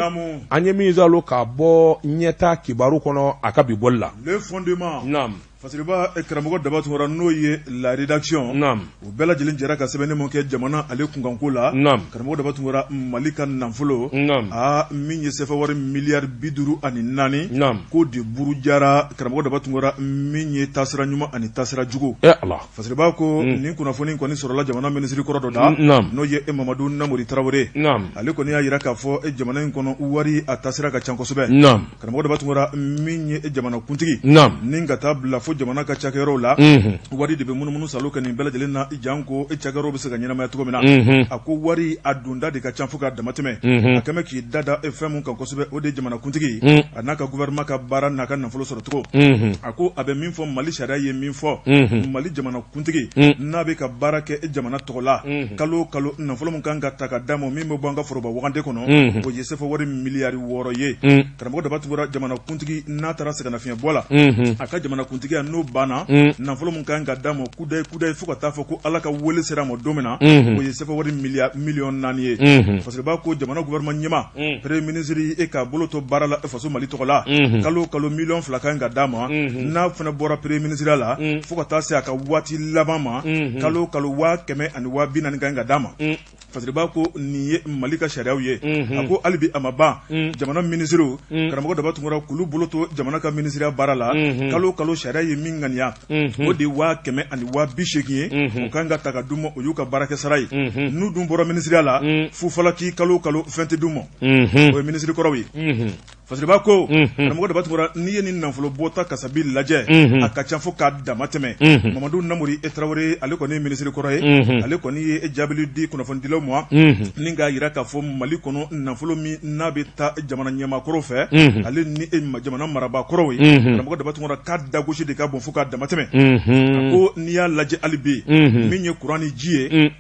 an ye min salo ka bɔ Ɲɛta kibaru kɔnɔ a ka bi bɔli la. Fasiriba karamɔgɔ Daba Tunkara, n'o ye la rédaction, u bɛɛ lajɛlen jɛra ka sɛbɛnni mun kɛ jamana ale kunkanko la. Karamɔgɔ Daba Tunkara, Mali ka nafolo, aa, min ye sefa wari miliyari 54, k'o de burujara. Karamɔgɔ Daba Tunkara, min ye taasira ɲuman ani taasira jugu. Fasiriba ko nin kunnafoni kɔni sɔrɔla jamana minisiri kɔrɔ dɔ da, n'o ye Mamadu Namori Tarawele. Ale kɔni y'a jira k'a fɔ jamana in kɔnɔ wari a taasira ka ca kosɛbɛ. Karamɔgɔ Daba Tunkara, min ye jamanakuntigi ni ka taa bila fo jamana ka cakɛyɔrɔw la, wari de bɛ munumunu salo ka nin bɛɛ lajɛlen na, janko cakɛyɔrɔw bɛ se ka ɲɛnamaya cogo min na. A ko wari a donda de ka ca fo ka damatɛmɛ. A kɛmɛ k'i da da fɛn min kan kosɛbɛ, o de ye jamanakuntigi a n'a ka gouvernement ka baara n'a ka nafolo sɔrɔ cogo. A ko a bɛ min fɔ, Mali sariya ye min fɔ, Mali jamanakuntigi n'a bɛ ka baara kɛ jamana tɔgɔ la, kalo o kalo nafolo min kan ka ta ka d'a ma, min bɛ bɔ an ka foroba wagande kɔnɔ, o ye sefa wari miliyari 6 ye. Karamɔgɔ Daba Tunkara, jamanakuntigi n'a taara sɛgɛnnafiɲɛbɔ la, a ka jamanakuntigiya n'o banna, nafolo min kan ka d'a ma kudayi kudayi fo ka taa fɔ ko Ala ka wele sera a ma don min na, o ye sefa wari miliyɔn 4 ye. Fasiriba ko jamana gouvernement ɲɛmaa, premier ministre, e k'a bolo to baara la faso Mali tɔgɔ la, kalo o kalo miliyɔn 2 kan ka d'a ma. N'a fana bɔra premier ministre la, fo ka taa se a ka waati laban ma, kalo o kalo 140 000 kan ka d'a ma. Fasiriba ko nin ye Mali ka sariyaw ye. A ko hali bi a ma ban, jamana minisiriw, karamɔgɔ Daba Tunkara, k'olu bolo to jamana ka minisiriya baara la, kalo o kalo sariya ye min ŋaniya, o de 180 000 ye, o kan ka ta ka d'u ma, o y'u ka baarakɛ sara ye. N'u dun bɔra minisiriya la, fufalaki, kalo o kalo fɛn tɛ d'u ma. O ye minisiri kɔrɔw ye. Fasiriba ko karamɔgɔ Daba Tunkara, n'i ye nin nafolo bɔta kasabi lajɛ, a ka ca fo k'a dama tɛmɛ. Mamadu Namori Tarawele, ale kɔni ye minisiri kɔrɔ ye, ale kɔni ye jaabili di kunnafonidilaw ma ni k'a jira k'a fɔ Mali kɔnɔ nafolo min n'a bɛ taa jamana ɲɛmaa kɔrɔw fɛ, ale ni jamana marabaa kɔrɔw ye, karamɔgɔ Daba Tunkara, k'a dagosi de ka bon fo k'a dama tɛmɛ. A ko n'i y'a lajɛ hali bi, min ye kuran ni ji ye,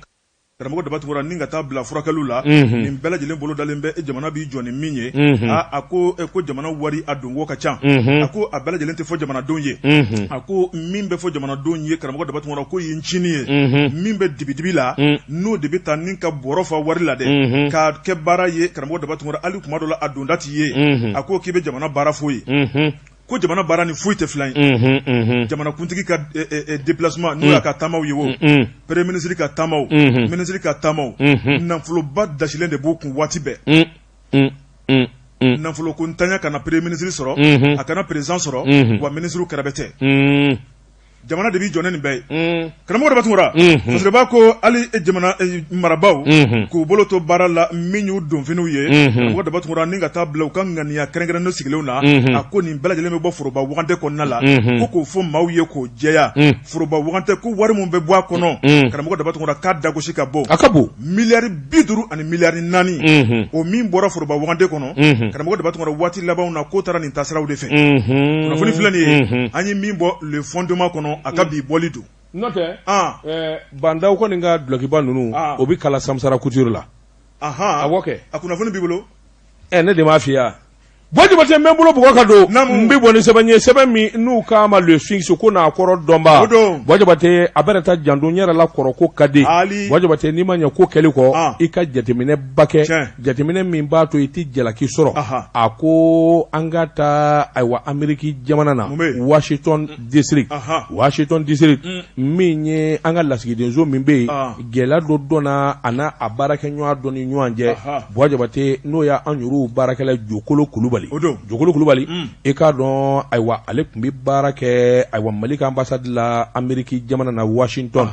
karamɔgɔ Daba Tunkara, ni ka taa bila furakɛliw la, nin bɛɛ lajɛlen bolo dalen bɛ jamana b'i jɔ ni min ye. A ko ko jamana wari a donko ka ca. A ko a bɛɛ lajɛlen tɛ fɔ jamanadenw ye. A ko min bɛ fɔ jamanadenw ye, karamɔgɔ Daba Tunkara, ko ye ncinin ye min bɛ dibidibi la, n'o de bɛ taa ni ka bɔrɔ fa wari la dɛ k'a kɛ baara ye. Karamɔgɔ Daba Tunkara, hali kuma dɔ la a donda t'i ye. A ko k'i bɛ jamana baara foyi ye, ko jamana baara ni foyi tɛ filan ye. Jamanakuntigi ka déplacement, n'o y'a ka taamaw ye, o premier ministre ka taamaw, minisiri ka taamaw, nafoloba dasilen de b'u kun waati bɛɛ. Nafolo ko ntanya kana premier ministre sɔrɔ, a kana président sɔrɔ, wa minisiriw kɛrɛfɛ tɛ. Jamana de b'i jɔ nin bɛɛ ye. Karamɔgɔ Daba Tunkara, Fasiriba ko hali jamana marabaaw k'u bolo to baara la, min y'u donfiniw ye, karamɔgɔ Daba Tunkara, ni ka taa bila u ka ŋaniya kɛrɛnkɛrɛnnen sigilenw na, a ko nin bɛɛ lajɛlen bɛ bɔ foroba wagande kɔnɔna la. Ko k'o fɔ maaw ye k'o jɛya, foroba wagande ko wari min bɛ bɔ a kɔnɔ, karamɔgɔ Daba Tunkara, k'a dagosi ka bon, a ka bon. Miliyari 50 ani miliyari 4, o min bɔra foroba wagande kɔnɔ, karamɔgɔ Daba Tunkara, waati labanw na k'o taara nin taasiraw de fɛ. Kunnafoni filɛ nin ye, an ye min bɔ Le Fondement kɔnɔ, a ka bi bɔli don. N'o tɛ, Bah N'Daw kɔni ka dulɔkiba ninnu, o bɛ kala Samsara Couture la. Awɔ kɛ, a kunnafoni b'i bolo. Ɛ, ne de m'a f'i ye wa? Buwa Jabate, n bɛ n bolo bugɔ ka don, n bɛ bɔ ni sɛbɛn ye, sɛbɛn min n'u k'a ma Le Sphinx, ko n'a kɔrɔ dɔnba. Buwa Jabate, a bɛna taa janto n yɛrɛ la, kɔrɔ ko ka di. Buwa Jabate, n'i ma ɲɛ ko kɛli kɔ, i ka jateminɛ ba kɛ, jateminɛ min b'a to i tɛ jalaki sɔrɔ. A ko an ka taa, ayiwa, Ameriki jamana na, Washington District, Washington District, min ye an ka lasigidenso min bɛ yen, gɛlɛya dɔ donna a n'a a baarakɛɲɔgɔn dɔ ni ɲɔgɔn cɛ. Buwa Jabate, n'o y'an yɛrɛw baarakɛla Jokolo Kulubali, Jokolo Kulubali, i k'a dɔn, ayiwa, ale tun bɛ baara kɛ, ayiwa, Mali ka ambassade la Ameriki jamana na Washington.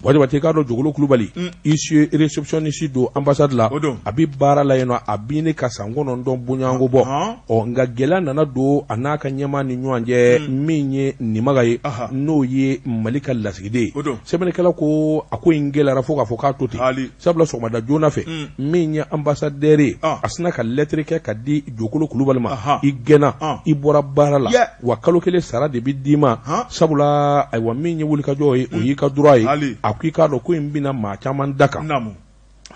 Buwa Jabate, i k'a dɔn, Jokolo Kulubali, huissier réceptionniste don ambassade la, a bɛ baara la yen nɔ, a bɛ ɲini ka san 9 bɔɲɔgɔnko bɔ. Ɔ, nka gɛlɛya nana don a n'a ka ɲɛmaa ni ɲɔgɔn cɛ, min ye Nimaga ye, n'o ye Mali ka lasigiden ye. Sɛbɛnnikɛla ko a ko in gɛlɛyara fo k'a fɔ k'a to ten, sabula sɔgɔmada joona fɛ, min ye ambassadeur ye, a sinna ka lɛtiri kɛ ka di Jokolo Kulubali ma: i gɛnna, i bɔra baara la, wa kalo kelen sara de bɛ d'i ma, sabula, ayiwa, min ye wulikajɔ ye, o y'i ka droit ye. A ko i k'a dɔn ko in bɛna maa caman da kan.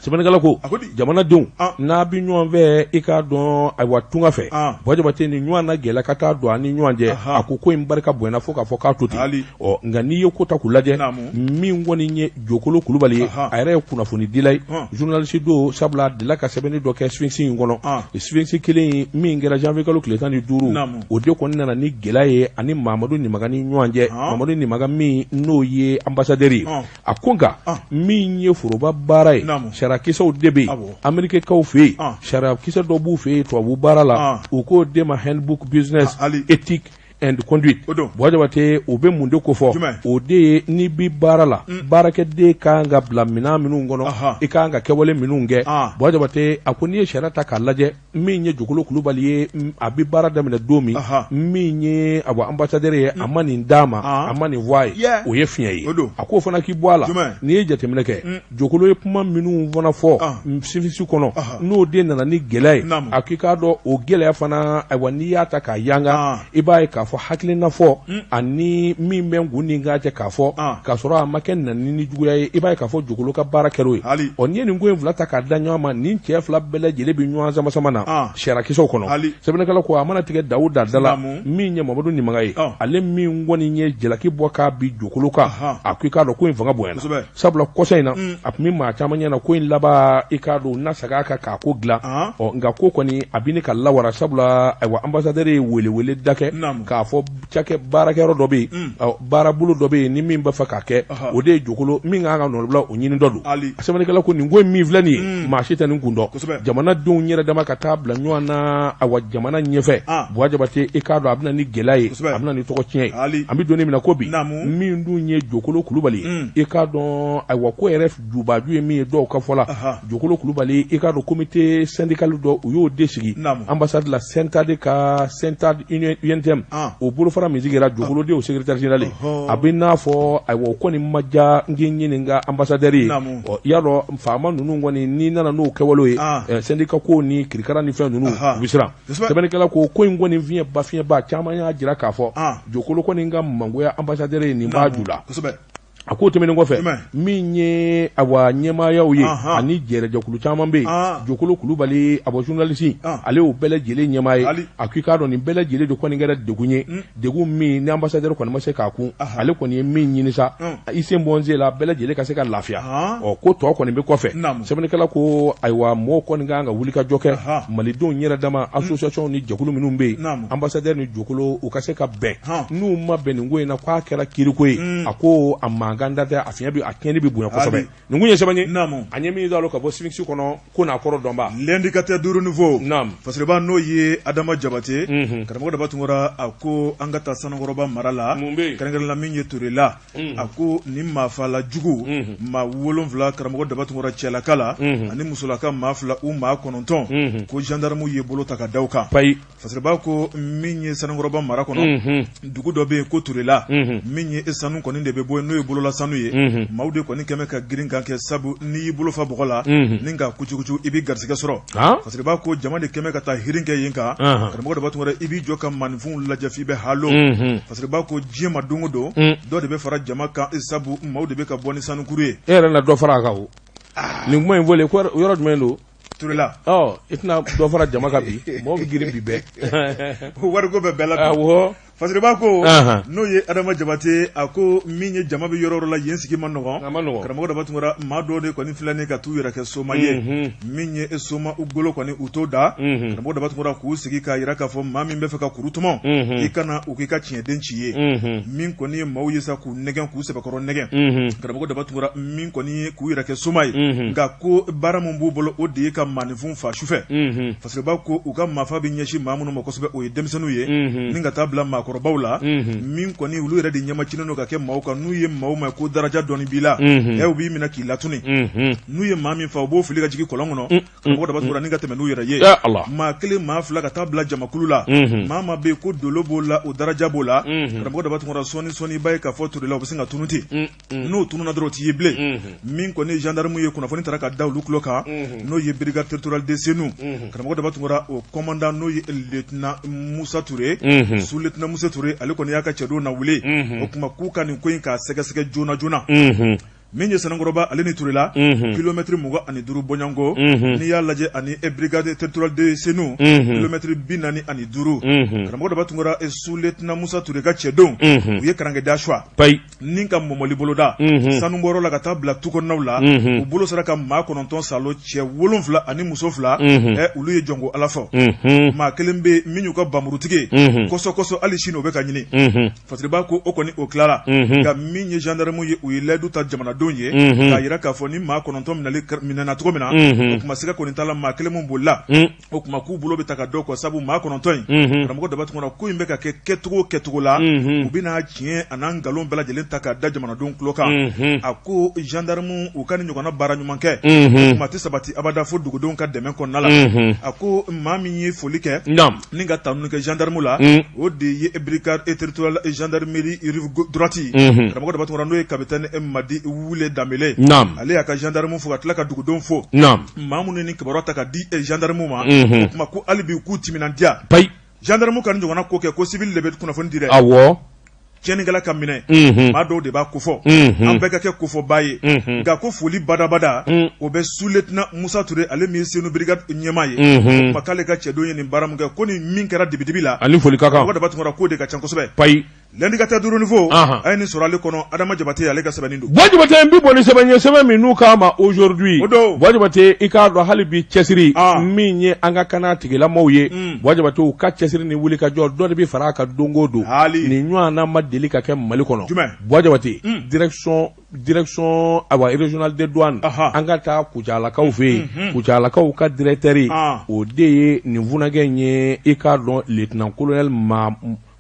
Sɛbɛnnikɛla ko jamanadenw n'a bɛ ɲɔgɔn fɛ i k'a dɔn ayiwa tunga fɛ Buwa Jabate ni ɲɔgɔn na gɛlɛya ka taa don an ni ɲɔgɔn cɛ a ko ko in barika bonyana fo k'a fɔ k'a to ten ɔ nka n'i ye ko ta k'u lajɛ min kɔni ye Jokolo Kulubali ye a yɛrɛ ye kunnafonidila ye journaliste don sabula a delila ka sɛbɛnni dɔ kɛ Sphinx in kɔnɔ Sphinx kelen in min kɛra janvier kalo tile 15 o de kɔni nana ni gɛlɛya ye ani Mamadu Nimaga ni ɲɔgɔn cɛ Mamadu Nimaga min n'o ye ambassadeur ye a ko nka min ye foroba baara ye sariyakisɛw de bɛ yen amerikikaw fɛ yen sariyakisɛ dɔ b'u fɛ yen tubabu baara la u k'o de ma handbook business ethique and conduite Buwa Jabate o bɛ mun de kofɔ o de ye n'i bɛ baara la baarakɛden ka kan ka bila minɛn minnu kɔnɔ i ka kan ka kɛwale minnu kɛ Buwa Jabate a ko n'i ye sariya ta k'a lajɛ min ye Jokolo Kulubali ye a bɛ baara daminɛ don min min ye awa ambassadeur ye a ma nin d'a ma a ma nin fɔ a ye o ye fiɲɛ ye a k'o fana k'i bɔ a la n'i ye jateminɛ kɛ Jokolo ye kuma minnu fana fɔ Sphinx kɔnɔ n'o de nana ni gɛlɛya ye a k'i k'a dɔn o gɛlɛya fana ayiwa n'i y'a ta k'a yanga i b'a ye k'a fɔ hakilina fɔ ani min bɛ n kun ni n kan cɛ k'a fɔ k'a sɔrɔ a ma kɛ nani ni juguya ye i b'a ye k'a fɔ Jokolo ka baara kɛra o ye ɔ n'i ye nin ko in fila ta k'a da ɲɔgɔn ma nin cɛ fila bɛɛ lajɛlen bɛ ɲɔgɔn sama sama na sariyakisɛw kɔnɔ sɛbɛnnikɛla ko a mana tigɛ dawu da da la min ye Mamadu Nimaga ye ale min kɔni ye jalaki bɔ k'a bin Jokolo kan a ko i k'a dɔn ko in fanga bonyana sabula kɔsa in na a tun bɛ maa caman ɲɛ na ko in laban i k'a dɔn na saga kan k'a ko dilan ɔ nka ko kɔni a bɛ ka lawara sabula ayiwa ambassadeur ye welewele da kɛ k'a fɔ cakɛ baarakɛyɔrɔ dɔ bɛ yen baarabolo dɔ bɛ yen ni min b'a fɛ k'a kɛ o de ye Jokolo min kan ka nɔbila o ɲini dɔ don sɛbɛnnikɛla ko nin ko in min filɛ nin ye maa si tɛ nin kun dɔn jamanadenw yɛrɛ dama ka taa bila ɲɔgɔn na awa jamana ɲɛfɛ Buwa Jabate i k'a dɔn a bɛ na ni gɛlɛya ye a bɛ na ni tɔgɔ tiɲɛ ye an bɛ don min na ko bi min dun ye Jokolo Kulubali i k'a dɔn ayiwa ko yɛrɛ jubaju ye min ye dɔw ka fɔ la Jokolo Kulubali i k'a dɔn comité syndical dɔ u y'o de sigi ambassade la Syntade ka Syntade UNTM o bolofara min sigira Jokolo de y'o secrétaire général ye a bɛ n'a fɔ ayiwa o kɔni ma diya n k'i ɲininka ambassadeur ye ɔ i y'a dɔn faama ninnu kɔni n'i nana n'o kɛwalew ye syndicat ko ni kirikara ni fɛn ninnu u bɛ siran sɛbɛnnikɛla ko ko in kɔni fiɲɛba fiɲɛba caman y'a jira k'a fɔ Jokolo kɔni ka mangoya ambassadeur ye nin b'a ju la. A k'o tɛmɛnen kɔfɛ min ye awa ɲɛmaayaw ye ani jɛrɛjɛkulu caman bɛ yen Jokolo Kulubali awa journaliste ale y'o bɛɛ lajɛlen ɲɛmaa ye a ko i k'a dɔn nin bɛɛ lajɛlen de kɔni kɛra degun ye degun min ni ambassadeur kɔni ma se k'a kun ale kɔni ye min ɲini sa i sen bɔ n sen la bɛɛ lajɛlen ka se ka lafiya ɔ ko tɔ kɔni bɛ kɔfɛ sɛbɛnnikɛla ko ayiwa mɔgɔw kɔni ka kan ka wulikajɔ kɛ malidenw yɛrɛ dama association ni jɛkulu minnu bɛ yen ambassadeur ni Jokolo u ka se ka bɛn n'u ma bɛn nin ko in na k'a kɛra kiriko ye a ko a mankan da tɛ a fiɲɛ bɛ a tiɲɛni bɛ bonya kosɛbɛ nin kun ye sɛbɛn ye an ye min d'a ka bɔ Sphinx kɔnɔ ko n'a kɔrɔ dɔnba L'indicateur du renouveau Fasiriba n'o ye Adama Jabate karamɔgɔ Daba Tunkara a ko an ka taa Sanankɔrɔba mara la kɛrɛnkɛrɛn la min ye Turela a ko nin maafala jugu maa 7 karamɔgɔ Daba Tunkara cɛlaka la ani musolaka maa 2 u maa 9 ko gendarmew ye bolo ta ka da u kan Fasiriba ko min ye Sanankɔrɔba mara kɔnɔ dugu dɔ bɛ yen ko Turela min ye sanu kɔni de bɛ bɔ n'o ye bolola sanu ye maaw de kɔni kɛmɛ ka girin kan kɛ sabu n'i y'i bolo fa bɔgɔ la ni ka kucukucu i bɛ garisɛgɛ sɔrɔ Fasiriba ko jama de kɛmɛ ka taa hirin kɛ yen kan karamɔgɔ Daba Tunkara i b'i jɔ ka maaninfinw lajɛ f'i bɛ halo Fasiriba ko diɲɛ ma don o don dɔ de bɛ fara jama kan sabu maaw de bɛ ka bɔ ni sanukuru ye e yɛrɛ na dɔ fara a kan o nin kuma in fɔlen yɔrɔ jumɛn don Turela i tɛna dɔ fara jama kan bi mɔgɔw bɛ girin bi bɛɛ wariko bɛ bɛɛ la awɔ Fasiriba ko n'o ye Adama Jabate a ko min ye jama bɛ yɔrɔ yɔrɔ la yen sigi man nɔgɔn karamɔgɔ Daba Tunkara maa dɔw de kɔni filɛ nin ka t'u yɛrɛ kɛ soma ye min ye soma u golo kɔni u t'o da karamɔgɔ Daba Tunkara k'u sigi k'a jira k'a fɔ maa min bɛ fɛ ka kuru tɔmɔ i kana u k'i ka tiɲɛden ci ye min kɔni ye maaw ye sa k'u nɛgɛn k'u sɛbɛkɔrɔ nɛgɛn karamɔgɔ Daba Tunkara min kɔni ye k'u yɛrɛ kɛ soma ye nka ko baara min b'u bolo o de ye ka maaninfin faa sufɛ Fasiriba ko u ka maafa bɛ ɲɛsin maa minnu ma kosɛbɛ o ye denmisɛnninw ye ni ka taa bila maakɔrɔbaw la min kɔni olu yɛrɛ de ɲɛmacinen don ka kɛ maaw kan n'u ye maaw ma ko daraja dɔɔni b'i la u b'i minɛ k'i latuni n'u ye maa min faa u b'o fili ka jigin kɔlɔn kɔnɔ karamɔgɔ Daba Tunkara ni ka tɛmɛ n'u yɛrɛ ye maa kelen maa fila ka taa bila jamakulu la maa maa bɛ yen ko dolo b'o la o daraja b'o la karamɔgɔ Daba Tunkara sɔɔni sɔɔni i b'a ye k'a fɔ Turela u bɛ sin ka tunun ten n'o tununna dɔrɔn o tɛ ye bilen min kɔni ye gendarme ye kunnafoni taara ka da olu tulo kan n'o ye brigade territoriale de Senu karamɔgɔ Daba Tunkara o commandant n'o ye lieutenant Musa Ture sous lieutenant Musa Ture ale kɔni y'a ka cɛdenw nawuli o tuma k'u ka nin ko in k'a sɛgɛsɛgɛ joona joona. Min ye Sanankɔrɔba ale ni Turela kilomɛtiri 25 bɔɲɔgɔnko, n'i y'a lajɛ ani brigade territoriale de Senu kilomɛtiri 45, karamɔgɔ Daba Tunkara sous-lieutenant Musa Ture ka cɛdenw u ye karankɛda suwa ni ka mɔmɔli boloda sanubɔyɔrɔ la ka taa bila tu kɔnɔnaw la, u bolo sera ka maa 9 salo, cɛ 7 ani muso 2, olu ye jɔnko Ala fɔ, maa kelen bɛ min y'u ka npanmurutigi ye kɔsɔ-kɔsɔ hali sini o bɛ ka ɲini. Fasiriba ko o kɔni o tilara nka min ye gendarme ye u ye layidu ta jamanadenw ye k'a jira k'a fɔ ni maa 9 minɛna cogo min na o tuma siga kɔni t'a la maa kelen min bolila o tuma k'u bolo bɛ ta ka da o kɔ sabu maa 9 in karamɔgɔ Daba Tunkara ko in bɛ ka kɛ kɛcogo kɛcogo la u bɛna tiɲɛ an'a nkalon bɛɛ lajɛlen ta k'a da jamanadenw tulo kan a ko gendarme u ka nin ɲɔgɔnna baara ɲuman kɛ o tuma tɛ sabati abada fo dugudenw ka dɛmɛ kɔnɔna la a ko maa min ye foli kɛ Ni ka tanuni kɛ gendarme la o de ye brigade territoriale gendarmerie rive droite karamɔgɔ Daba Tunkara n'o ye capitaine Madi Wule Danbele ale y'a ka gendarme fo ka tila ka dugudenw fo maa minnu ni kibaruya ta ka di gendarme ma o tuma ko hali bi k'u timinandiya gendarme ka nin ɲɔgɔnna ko kɛ ko civil de bɛ kunnafoni di dɛ tiɲɛnikɛla ka minɛ maa dɔw de b'a kofɔ an bɛɛ ka kɛ kofɔbaa ye nka ko foli badabada o bɛ sous-lieutenant Musa Ture ale min ye Senu brigade ɲɛmaa ye o tuma k'ale ka cɛdenw ye nin baara min kɛ ko ni min kɛra dibidibi la ani foli ka kan karamɔgɔ Daba Tunkara k'o de ka ca kosɛbɛ payi L'indicateur du renouveau a ye nin sɔrɔ ale kɔnɔ Adama Jabate ale ka sɛbɛnni don Buwa Jabate n bɛ bɔ ni sɛbɛn ye sɛbɛn min n'u k'a ma aujourd'hui o don Buwa Jabate i k'a dɔn hali bi cɛsiri min ye an ka kana tigilamaw ye Buwa Jabate u ka cɛsiri ni wulikajɔ dɔ de bɛ fara a kan don o don nin ɲɔgɔnna ma deli ka kɛ Mali kɔnɔ Buwa Jabate direction direction awa régionale des douanes an ka taa Kucalakaw fɛ yen Kucalakaw ka directeur o de ye nin funankɛ in ye i k'a dɔn lieutenant colonel ma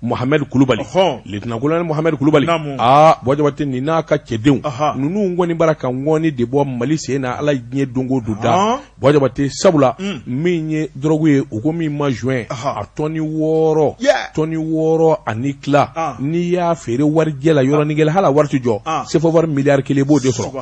Mohamed Kulubali lieutenant colonel Mohamed Kulubali aa Buwa Jabate nin n'a ka cɛdenw ninnu kɔni bara ka ŋɔni de bɔ Mali sen na Ala ye diɲɛ don o don da Buwa Jabate sabula min ye dɔrɔgu ye u ko min ma joint a tɔni 6 tɔni 6 ani tila n'i y'a feere warijɛ la yɔrɔnin kelen hali a wari tɛ jɔ sefa wari miliyari kelen i b'o de sɔrɔ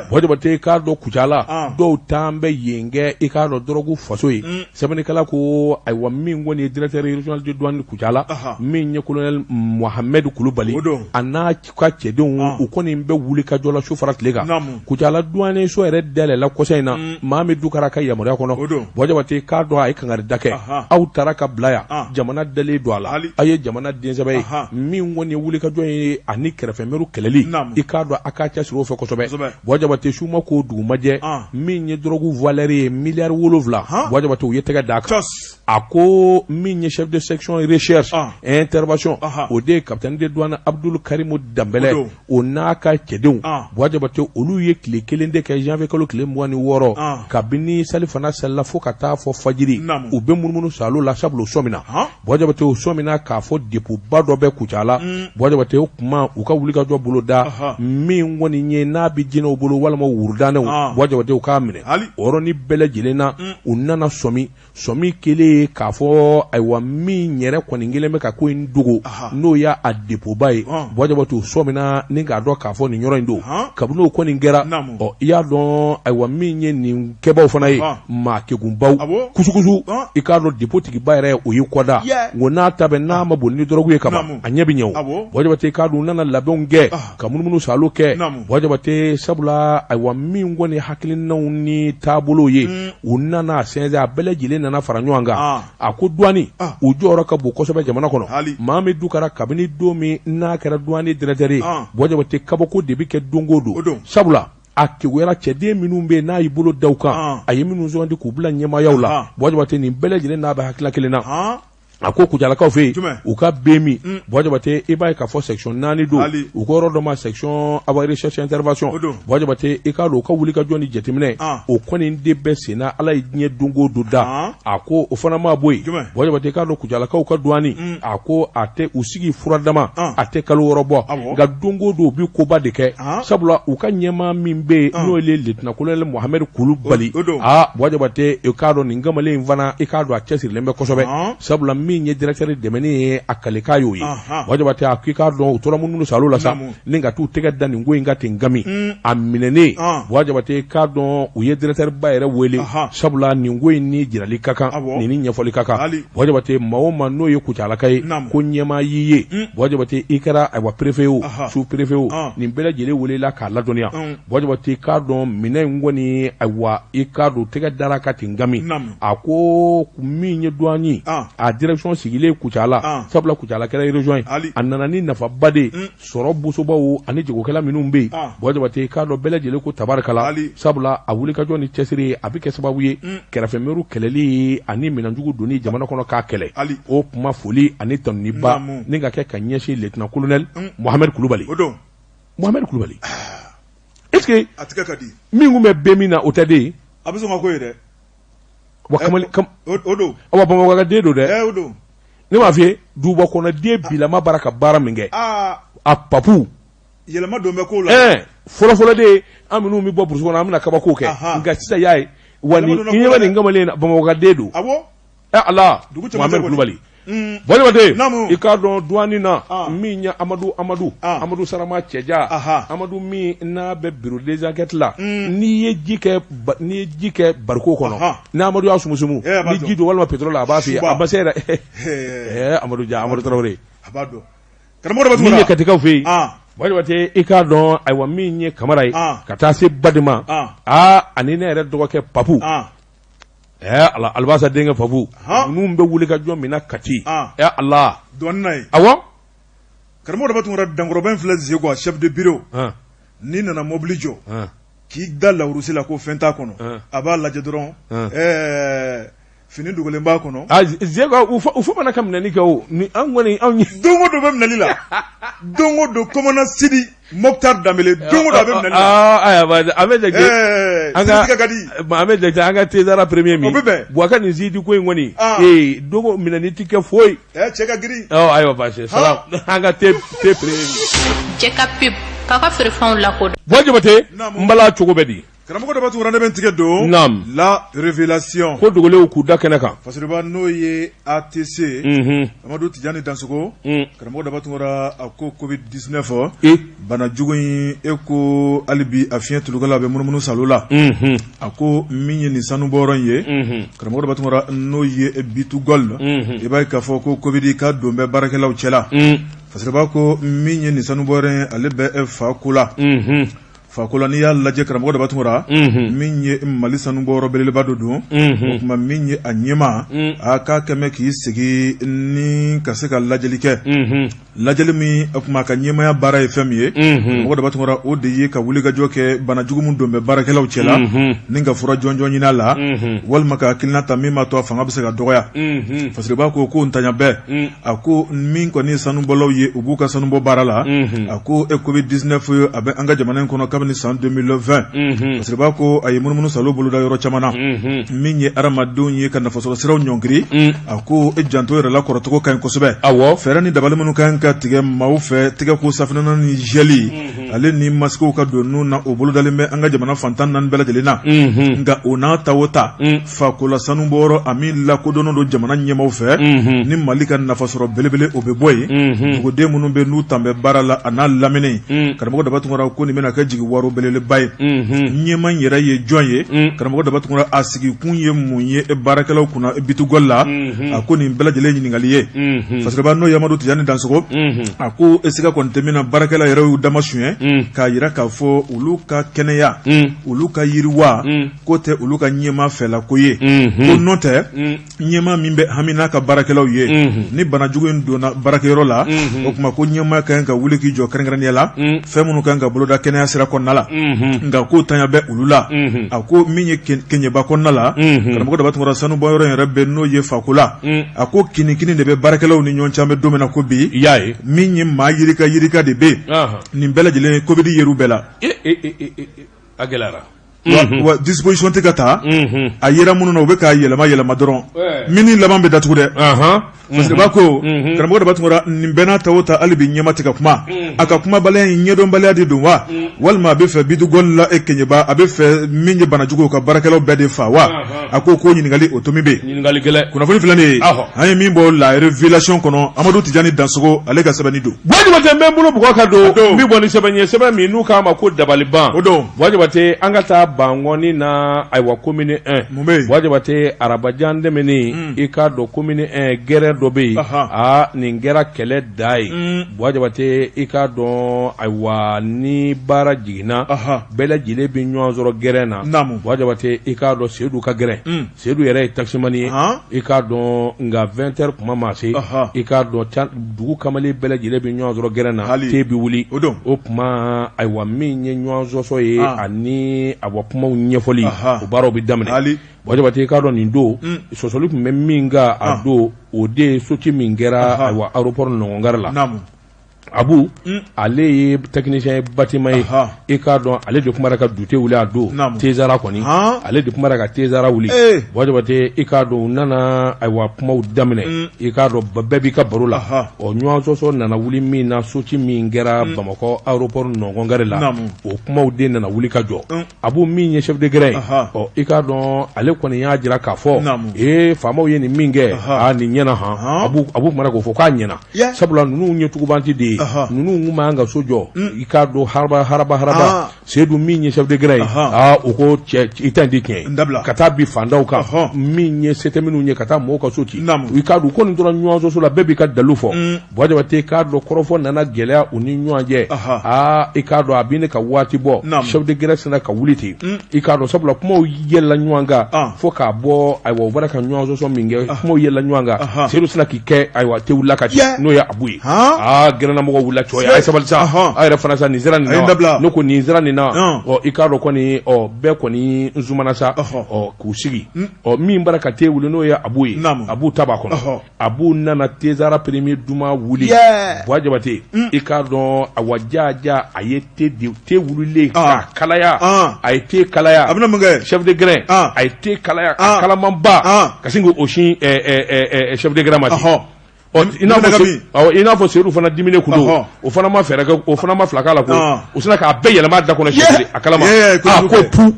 Buwa Jabate k'a dɔn Kucala dɔw taan bɛ yen kɛ i k'a dɔn dɔrɔgu faso ye sɛbɛnnikɛla ko ayiwa min kɔni ye directeur régional de douane Kucala min ye colonel Mohamed Kulubali a n'a ka cɛdenw u kɔni bɛ wuli ka jɔ la su fara tile kan Kucala douane so yɛrɛ dayɛlɛla kɔsa in na Mohamed Dukara ka yamaruya kɔnɔ Buwa Jabate k'a dɔn a ye kangarida kɛ aw taara ka bila yan jamana dalen don a la aw ye jamana den sɛbɛ ye min kɔni ye wuli ka jɔ ye ani kɛrɛfɛmɛriw kɛlɛli i k'a dɔn a k'a cɛsiri o fɛ kosɛbɛ Buwa Jabate su ma ko dugu ma jɛ min ye dɔrɔgu valeur ye miliyari 7 Buwa Jabate u ye tɛgɛ d'a kan a ko min ye chef de section recherche et intervention o de ye capitaine de douane Abdul Karimu Danbɛlɛ o n'a ka cɛdenw Buwa Jabate olu ye tile kelen de kɛ janvier kalo tile 26 kabini salifana salila fo ka taa fɔ fajiri u bɛ munumunu saalo la sabula u sɔmina Buwa Jabate u sɔmina k'a fɔ dépôt ba dɔ bɛ Kucala Buwa Jabate o tuma u ka wulikajɔ boloda min kɔni ye n'a bɛ jinɛw bolo walima wurudanɛw Buwa Jabate u k'a minɛ o yɔrɔnin bɛɛ lajɛlen na u nana sɔmi sɔmi kelen ye k'a fɔ ayiwa min yɛrɛ kɔni kelen bɛ ka ko in dogo n'o y'a dépôt ba ye Buwa Jabate u sɔmina ni k'a dɔn k'a fɔ nin yɔrɔ in don kabini o kɔni kɛra ɔ i y'a dɔn ayiwa min ye nin kɛbaw fana ye maa kegunbaw kusukusu i k'a dɔn dépôt tigiba yɛrɛ o y'i kɔda nko n'a ta bɛ n'a ma boli ni dɔrɔgu ye kaban a ɲɛ bɛ ɲɛ o Buwa Jabate k'a dɔn u nana labɛnw kɛ ka munumunu saalo kɛ Buwa Jabate sabula ayiwa min kɔni hakilinaw ni taabolo ye u nana sɛnsɛn a bɛɛ lajɛlen nana fara ɲɔgɔn kan a ko duwani u jɔyɔrɔ ka bon kosɛbɛ jamana kɔnɔ Mohamed Dukara kabini don min n'a kɛra duwani directeur ye Buwa Jabate kabako de bɛ kɛ don o don sabula a keguyara cɛden minnu bɛ yen n'a y'i bolo da u kan a ye minnu sugandi k'u bila ɲɛmaayaw la Buwa Jabate nin bɛɛ lajɛlen n'a bɛ hakilila kelen na a ko Kucalakaw fɛ yen u ka BMI Buwa Jabate i b'a ye k'a fɔ section 4 don u ko yɔrɔ dɔ ma section awa recherche intervention Buwa Jabate i k'a dɔn u ka wulikajɔ ni jateminɛ o kɔni de bɛ sen na Ala ye diɲɛ don o don da a ko o fana ma bɔ yen Buwa Jabate i k'a dɔn Kucalakaw ka duwani a ko a tɛ u sigi furadama a tɛ kalo 6 bɔ nka don o don u bɛ koba de kɛ sabula u ka ɲɛmaa min bɛ yen n'o ye lieutenant colonel Mohamed Kulubali aa Buwa Jabate i k'a dɔn nin kamalen in fana i k'a dɔn a cɛsirilen bɛ kosɛbɛ sabula min ye directeur dɛmɛni ye a kalikan y'o ye. Buwa Jabate a k'i k'a dɔn u tora munumunu salo la sa ni ka t'u tɛgɛ da nin ko in kan ten gami a minɛnen. Buwa Jabate k'a dɔn u ye directeur ba yɛrɛ wele, sabula nin ko in ni jirali ka kan, nin ni ɲɛfɔli ka kan. Buwa Jabate, maa o maa n'o ye Kucalaka ye, ko ɲɛmaa y'i ye, Buwa Jabate, i kɛra ayiwa préfet o, sous préfet o, nin bɛɛ lajɛlen welela k'a ladɔnniya. Buwa Jabate k'a dɔn minɛn in kɔni, ayiwa, i k'a dɔn tɛgɛ dara kan ten gami. A ko min ye douane a direction sigilen Kucala, sabula Kucala kɛra région ye, a nana ni nafaba de ye sɔrɔ bosobaw ani jagokɛla minnu bɛ yen. Buwa Jabate k'a dɔn bɛɛ lajɛlen ko tabarikala, sabula a wulikajɔ ni cɛsiri ye, a bɛ kɛ sababu ye kɛrɛfɛmɛriw kɛlɛli ani minɛnjugu donni jamana kɔnɔ k'a kɛlɛ. O kuma foli ani tanuniba ni ka kɛ ka ɲɛsin lieutenant colonel Mohamed Kulubali. Mohamed Kulubali, est ce que a tigɛ ka di min tun bɛ bɛn min na, o tɛ den ye? A bɛ sɔn ka ko ye dɛ. Wa kamalen kam o don. Awa, Bamakɔ ka den don dɛ. O don. Ne m'a f'i ye, duguba kɔnɔ den bilama bara ka baara min kɛ, a papu yɛlɛma don bɛ ko la. Fɔlɔfɔlɔ de, an minnu bɛ bɔ burusi kɔnɔ, an bɛna kabako kɛ, nka sisan y'a ye wa, nin i ɲɛ bɛ nin kamalen na, Bamakɔ ka den don. Ala Mohamed Kulubali. Buwa Jabate, i k'a dɔn douane na, min ye Amadu Amadu Amadu Sarama cɛja Amadu min n'a bɛ bureau des enquêtes la, n'i ye ji kɛ bariko kɔnɔ, ni Amadu y'a sumusumu, ni ji don walima pétrole, a b'a f'i ye, a ma se yɛrɛ. Amadu ja Amadu Tarawele, min ye Katikaw fɛ yen, Buwa Jabate, i k'a dɔn ayiwa min ye Kamara ye ka taa se Badema, aa ani ne yɛrɛ dɔgɔkɛ Papu, ala Alibasa denkɛ Papu, ninnu bɛ wuli ka jɔ min na Kati, ala douane na ye. Awɔ. Karamɔgɔ Daba Tunkara, dankɔrɔba in filɛ Zeko, chef de bureau, n'i nana mobili jɔ k'i da lawurusi la ko fɛn t'a kɔnɔ, a b'a lajɛ dɔrɔn, ɛɛ fini dogolen b'a kɔnɔ. Zeko, u fo mana ka minɛli kɛ o ni an kɔni anw ye. Don o don bɛ minɛli la, don o don, commandant Sidi Mokhtar Danbele, don o don a bɛ minɛli la. Ayiwa, a bɛ jate an ka ka di. A bɛ jate an ka thé-zara premier min. O bɛ bɛn. Buwa ka nin Sidi ko in kɔni. Ee, dogo minɛni ti kɛ foyi. Cɛ ka girin. Ayiwa, baasi salam, an ka thé premier min. Cɛ ka pub k'a ka feerefɛnw lakodɔn. Buwa Jabate, n bala cogo bɛ di? Karamɔgɔ Daba Tunkara, ne bɛ n tigɛ don. Naam. La révélation. Ko dogolenw k'u da kɛnɛ kan. Fasiriba n'o ye ATC. Amadu Tijani Dansogo. Karamɔgɔ Daba Tunkara, a ko Covid 19. Bana jugu in, e ko hali bi a fiɲɛ tulukala a bɛ munumunu salo la. A ko min ye nin sanubɔyɔrɔ in ye. Karamɔgɔ Daba Tunkara, n'o ye B2Gold. I b'a ye k'a fɔ ko Covid ka don bɛ baarakɛlaw cɛla. Fasiriba ko min ye nin sanubɔyɔrɔ in, ale bɛ Fakola. Fakola, n'i y'a lajɛ, karamɔgɔ Daba Tunkara, min ye Mali sanubɔyɔrɔ belebeleba dɔ don, o tuma min ye a ɲɛmaa, a k'a kɛmɛ k'i sigi ni ka se ka lajɛli kɛ, lajɛli min, o tuma ka ɲɛmaaya baara ye fɛn min ye, karamɔgɔ Daba Tunkara, o de ye ka wulikajɔ kɛ bana jugu min don bɛ baarakɛlaw cɛla, ni ka fura jɔnjɔn ɲini a la, walima ka hakilina ta min b'a to a fanga bɛ se ka dɔgɔya. Fasiriba ko ko ntanya bɛɛ, a ko min kɔni ye sanubɔlaw ye, u b'u ka sanubɔ baara la. A ko e Covid 19, a bɛ an ka jamana in kɔnɔ kabini san 2020. Fasiriba ko a ye munumunu salo boloda yɔrɔ caman na, min ye hadamadenw ye ka nafasɔrɔ siraw ɲɔngiri. A ko e janto yɛrɛ la kɔrɔcogo ka ɲi kosɛbɛ. Fɛɛrɛ ni dabali minnu ka kan ka tigɛ maaw fɛ, tɛgɛ ko safunɛ ni zɛli, ale ni masikiw ka don nun na, o bolodalen bɛ an ka jamana fan 14 bɛɛ lajɛlen na. Nka o n'a ta o ta, Fakola sanubɔyɔrɔ, a min lakodɔnnen don jamana ɲɛmaaw fɛ, ni Mali ka nafasɔrɔ belebele o bɛ bɔ yen, duguden minnu bɛ n'u tan bɛ baara la a n'a lamini, karamɔgɔ Daba Tunkara ko nin bɛna kɛ jigi waro belebeleba ye. Ɲɛmaa in yɛrɛ ye jɔn ye? Karamɔgɔ Daba Tunkara, a sigikun ye mun ye baarakɛlaw kunna B2Gold la? A ko nin bɛɛ lajɛlen ɲininkali ye. Fasiriba n'o ye Amadu Tijani Dansogo, a ko e siga kɔni tɛ min na, baarakɛla yɛrɛ y'u dama suɲɛ k'a jira k'a fɔ olu ka kɛnɛya, olu ka yiriwa, ko tɛ olu ka ɲɛmaa fɛla ko ye. Ko n'o tɛ, ɲɛmaa min bɛ hami n'a ka baarakɛlaw ye, ni bana jugu in donna baarakɛyɔrɔ la, o tuma ko ɲɛmaa ka kan ka wuli k'i jɔ kɛrɛnkɛrɛnnenya la, fɛn minnu ka kan ka boloda kɛnɛya sira kɔnɔna la, nka k'o tanya bɛ olu la. A ko min ye Keɲeba kɔnɔna la, karamɔgɔ Daba Tunkara, sanubɔyɔrɔ in yɛrɛ bɛ n'o ye Fakola, a ko kinikini de bɛ baarakɛlaw ni ɲɔgɔn cɛ an bɛ don min na ko bi. I y'a ye. Min ye maa yirika yirika de bɛ yen, nin bɛɛ lajɛlen Covid yer'u bɛɛ la. A gɛlɛyara. Wa disposition tɛ ka ta a yera minnu na u bɛ k'a yɛlɛma yɛlɛma dɔrɔn mini laban bɛ datugu dɛ. Fasiriba ko karamɔgɔ Daba Tunkara nin bɛɛ n'a ta o ta hali bi ɲɛmaa tɛ ka kuma a ka kumabaliya in ɲɛdɔnbaliya de don wa walima a bɛ fɛ B2Gold la e Keɲeba a bɛ fɛ min ye banajugu ka baarakɛlaw bɛɛ de fa wa a ko ko ɲininkali o tomi bɛ ɲininkali gɛlɛn kunnafoni filɛ nin ye an ye min bɔ La Révélation kɔnɔ Amadu Tijani Dansogo ale ka sɛbɛnni don Buwa Jabate n bɛ n bolo bugɔ ka don n bɛ bɔ ni sɛbɛn ye sɛbɛn min n'u k'a ma ko dabaliban o don Buwa Jabate an ka taa Bankɔni na ayiwa commune 1 mun bɛ yen Buwa Jabate arabajan tɛmɛnen i k'a dɔn commune 1 gɛrɛn dɔ bɛ yen aa nin kɛra kɛlɛ da ye Buwa Jabate i k'a dɔn ayiwa ni baara jiginna bɛɛ lajɛlen bɛ ɲɔgɔn sɔrɔ gɛrɛn na Buwa Jabate i k'a dɔn Sedu ka gɛrɛn Sedu yɛrɛ ye taximani ye i k'a dɔn nka 20 heures kuma maa se i k'a dɔn dugu kamalen bɛɛ lajɛlen bɛ ɲɔgɔn sɔrɔ gɛrɛn na te bɛ wuli o tuma ayiwa min ye ɲɔgɔn sɔsɔ ye ani awa kumaw ɲɛfɔli o baaraw bɛ daminɛ Buwa Jabate i k'a dɔn nin don sɔsɔli tun bɛ min kan a don o de ye soci min kɛra ayiwa aéroport nɔngɔn la Abu ale ye technicien ye bâtiment ye i k'a dɔn ale de tun b'a ka dute wuli a don tezara kɔni ale de tun b'a ka tezara wuli Buwa Jabate i k'a dɔn u nana ayiwa kumaw daminɛ i k'a dɔn bɛɛ b'i ka baro la ɔ ɲɔgɔn sɔsɔ nana wuli min na soci min kɛra Bamakɔ aéroport nɔngɔn gare la o kumaw de nana wuli ka jɔ Abu min ye chef de gɛrɛn ye ɔ i k'a dɔn ale kɔni y'a jira k'a fɔ ee faamaw ye nin min kɛ aa nin ɲɛna han Abu Abu kumana k'o fɔ k'a ɲɛna sabula ninnu ye tugubanti de ye ninnu kun man ka so jɔ i k'a dɔn haraba haraba haraba Sedu min ye chef de gɛrɛn ye aa o ko cɛ i ta in tɛ tiɲɛ ye ka taa bin fantanw kan min ye se tɛ minnu ye ka taa mɔgɔw ka so ci i k'a dɔn ko nin tora ɲɔgɔn sɔsɔ la bɛɛ b'i ka dalu fɔ Buwa Jabate k'a dɔn kɔrɔfɔ nana gɛlɛya u ni ɲɔgɔn cɛ aa i k'a dɔn a bɛ ne ka waati bɔ chef de gɛrɛn sinna ka wuli ten i k'a dɔn sabula kumaw yɛlɛla ɲɔgɔn kan fo k'a bɔ ayiwa u bɔra ka ɲɔgɔn sɔsɔ min kɛ kumaw yɛlɛla ɲɔgɔn kan Sedu sinna k'i kɛ ayiwa te wulila ka ci n'o ye Abu ye aa gɛrɛnnamɔgɔw wulila cɔ ye a ye sabali sa aw yɛrɛ fana sa nin sera nin na ne ko nin sera nin na ɔ i k'a dɔn kɔni ɔ bɛɛ kɔni sumana sa ɔ k'u sigi ɔ min bɔra ka te wuli n'o ye Abu ye Abu ta b'a kɔnɔ Abu nana tezara premier duman wuli Buwa Jabate i k'a dɔn awa jaja a ye te di te wulilen k'a kalaya a ye te kalaya a bɛna mun kɛ chef de gɛrɛn a ye te kalaya a kalamanba ka sin k'o sin chef de gɛrɛn ma ten ɔ i n'a fɔ awɔ i n'a fɔ Sedu fana diminen kun don o fana ma fɛɛrɛ kɛ o fana ma fila k'a la koyi o sinna k'a bɛɛ yɛlɛma a da kɔnɔ siɲɛ kelen a kalama a ko pu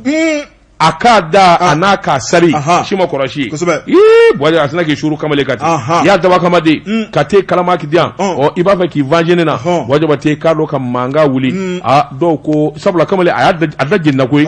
a k'a da a n'a k'a sari si ma kɔlɔsi ii Buwa a sinna k'i suuru kamalen kan ten i y'a dabɔ kama de ka te kalama k'i di yan ɔ i b'a fɛ k'i venger ne na Buwa Jabate k'a dɔn ka mankan wuli a dɔw ko sabula kamalen a y'a a da jenina koyi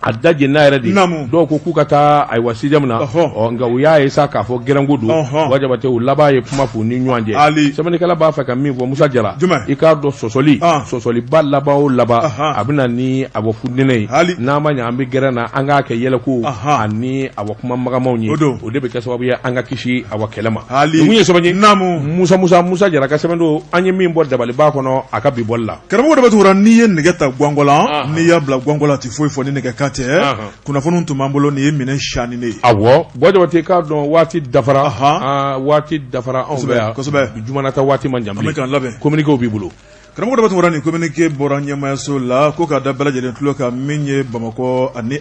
a da jenina yɛrɛ de dɔw ko k'u ka taa ayiwa sixième na ɔ nka u y'a ye sa k'a fɔ gɛrɛnko don Buwa Jabate u laban ye kuma f'u ni ɲɔgɔn cɛ sɛbɛnnikɛla b'a fɛ ka min fɔ Musa Jara i k'a dɔn sɔsɔli sɔsɔliba laban o laban a bɛ na ni a bɔ futinɛ ye n'a ma ɲɛ an bɛ gɛrɛn na an k'a kɛ yɛlɛko ani a bɔ kuma magamaw ye o de bɛ kɛ sababu ye an ka kisi a bɔ kɛlɛ ma nin ye sɛbɛn ye Musa Musa Musa Jara ka sɛbɛn don an ye min bɔ dabaliba kɔnɔ a ka bi bɔli la karamɔgɔ Daba Tunkara n'i ye nɛgɛ ta gwanko la n'i y'a bila gwanko la a tɛ foyi fɔ ni nɛgɛ kan tɛ kunnafoni tun b'an bolo nin ye minɛn saninen ye awɔ Buwa Jabate k'a dɔn waati dafara waati dafara anw fɛ yan kosɛbɛ jumana ta waati man jan bilen an bɛ k'an labɛn communiqué b'i bolo karamɔgɔ Daba Tunkara nin communiqué bɔra ɲɛmaayaso la ko k'a da bɛɛ lajɛlen tulo kan min ye Bamakɔ ani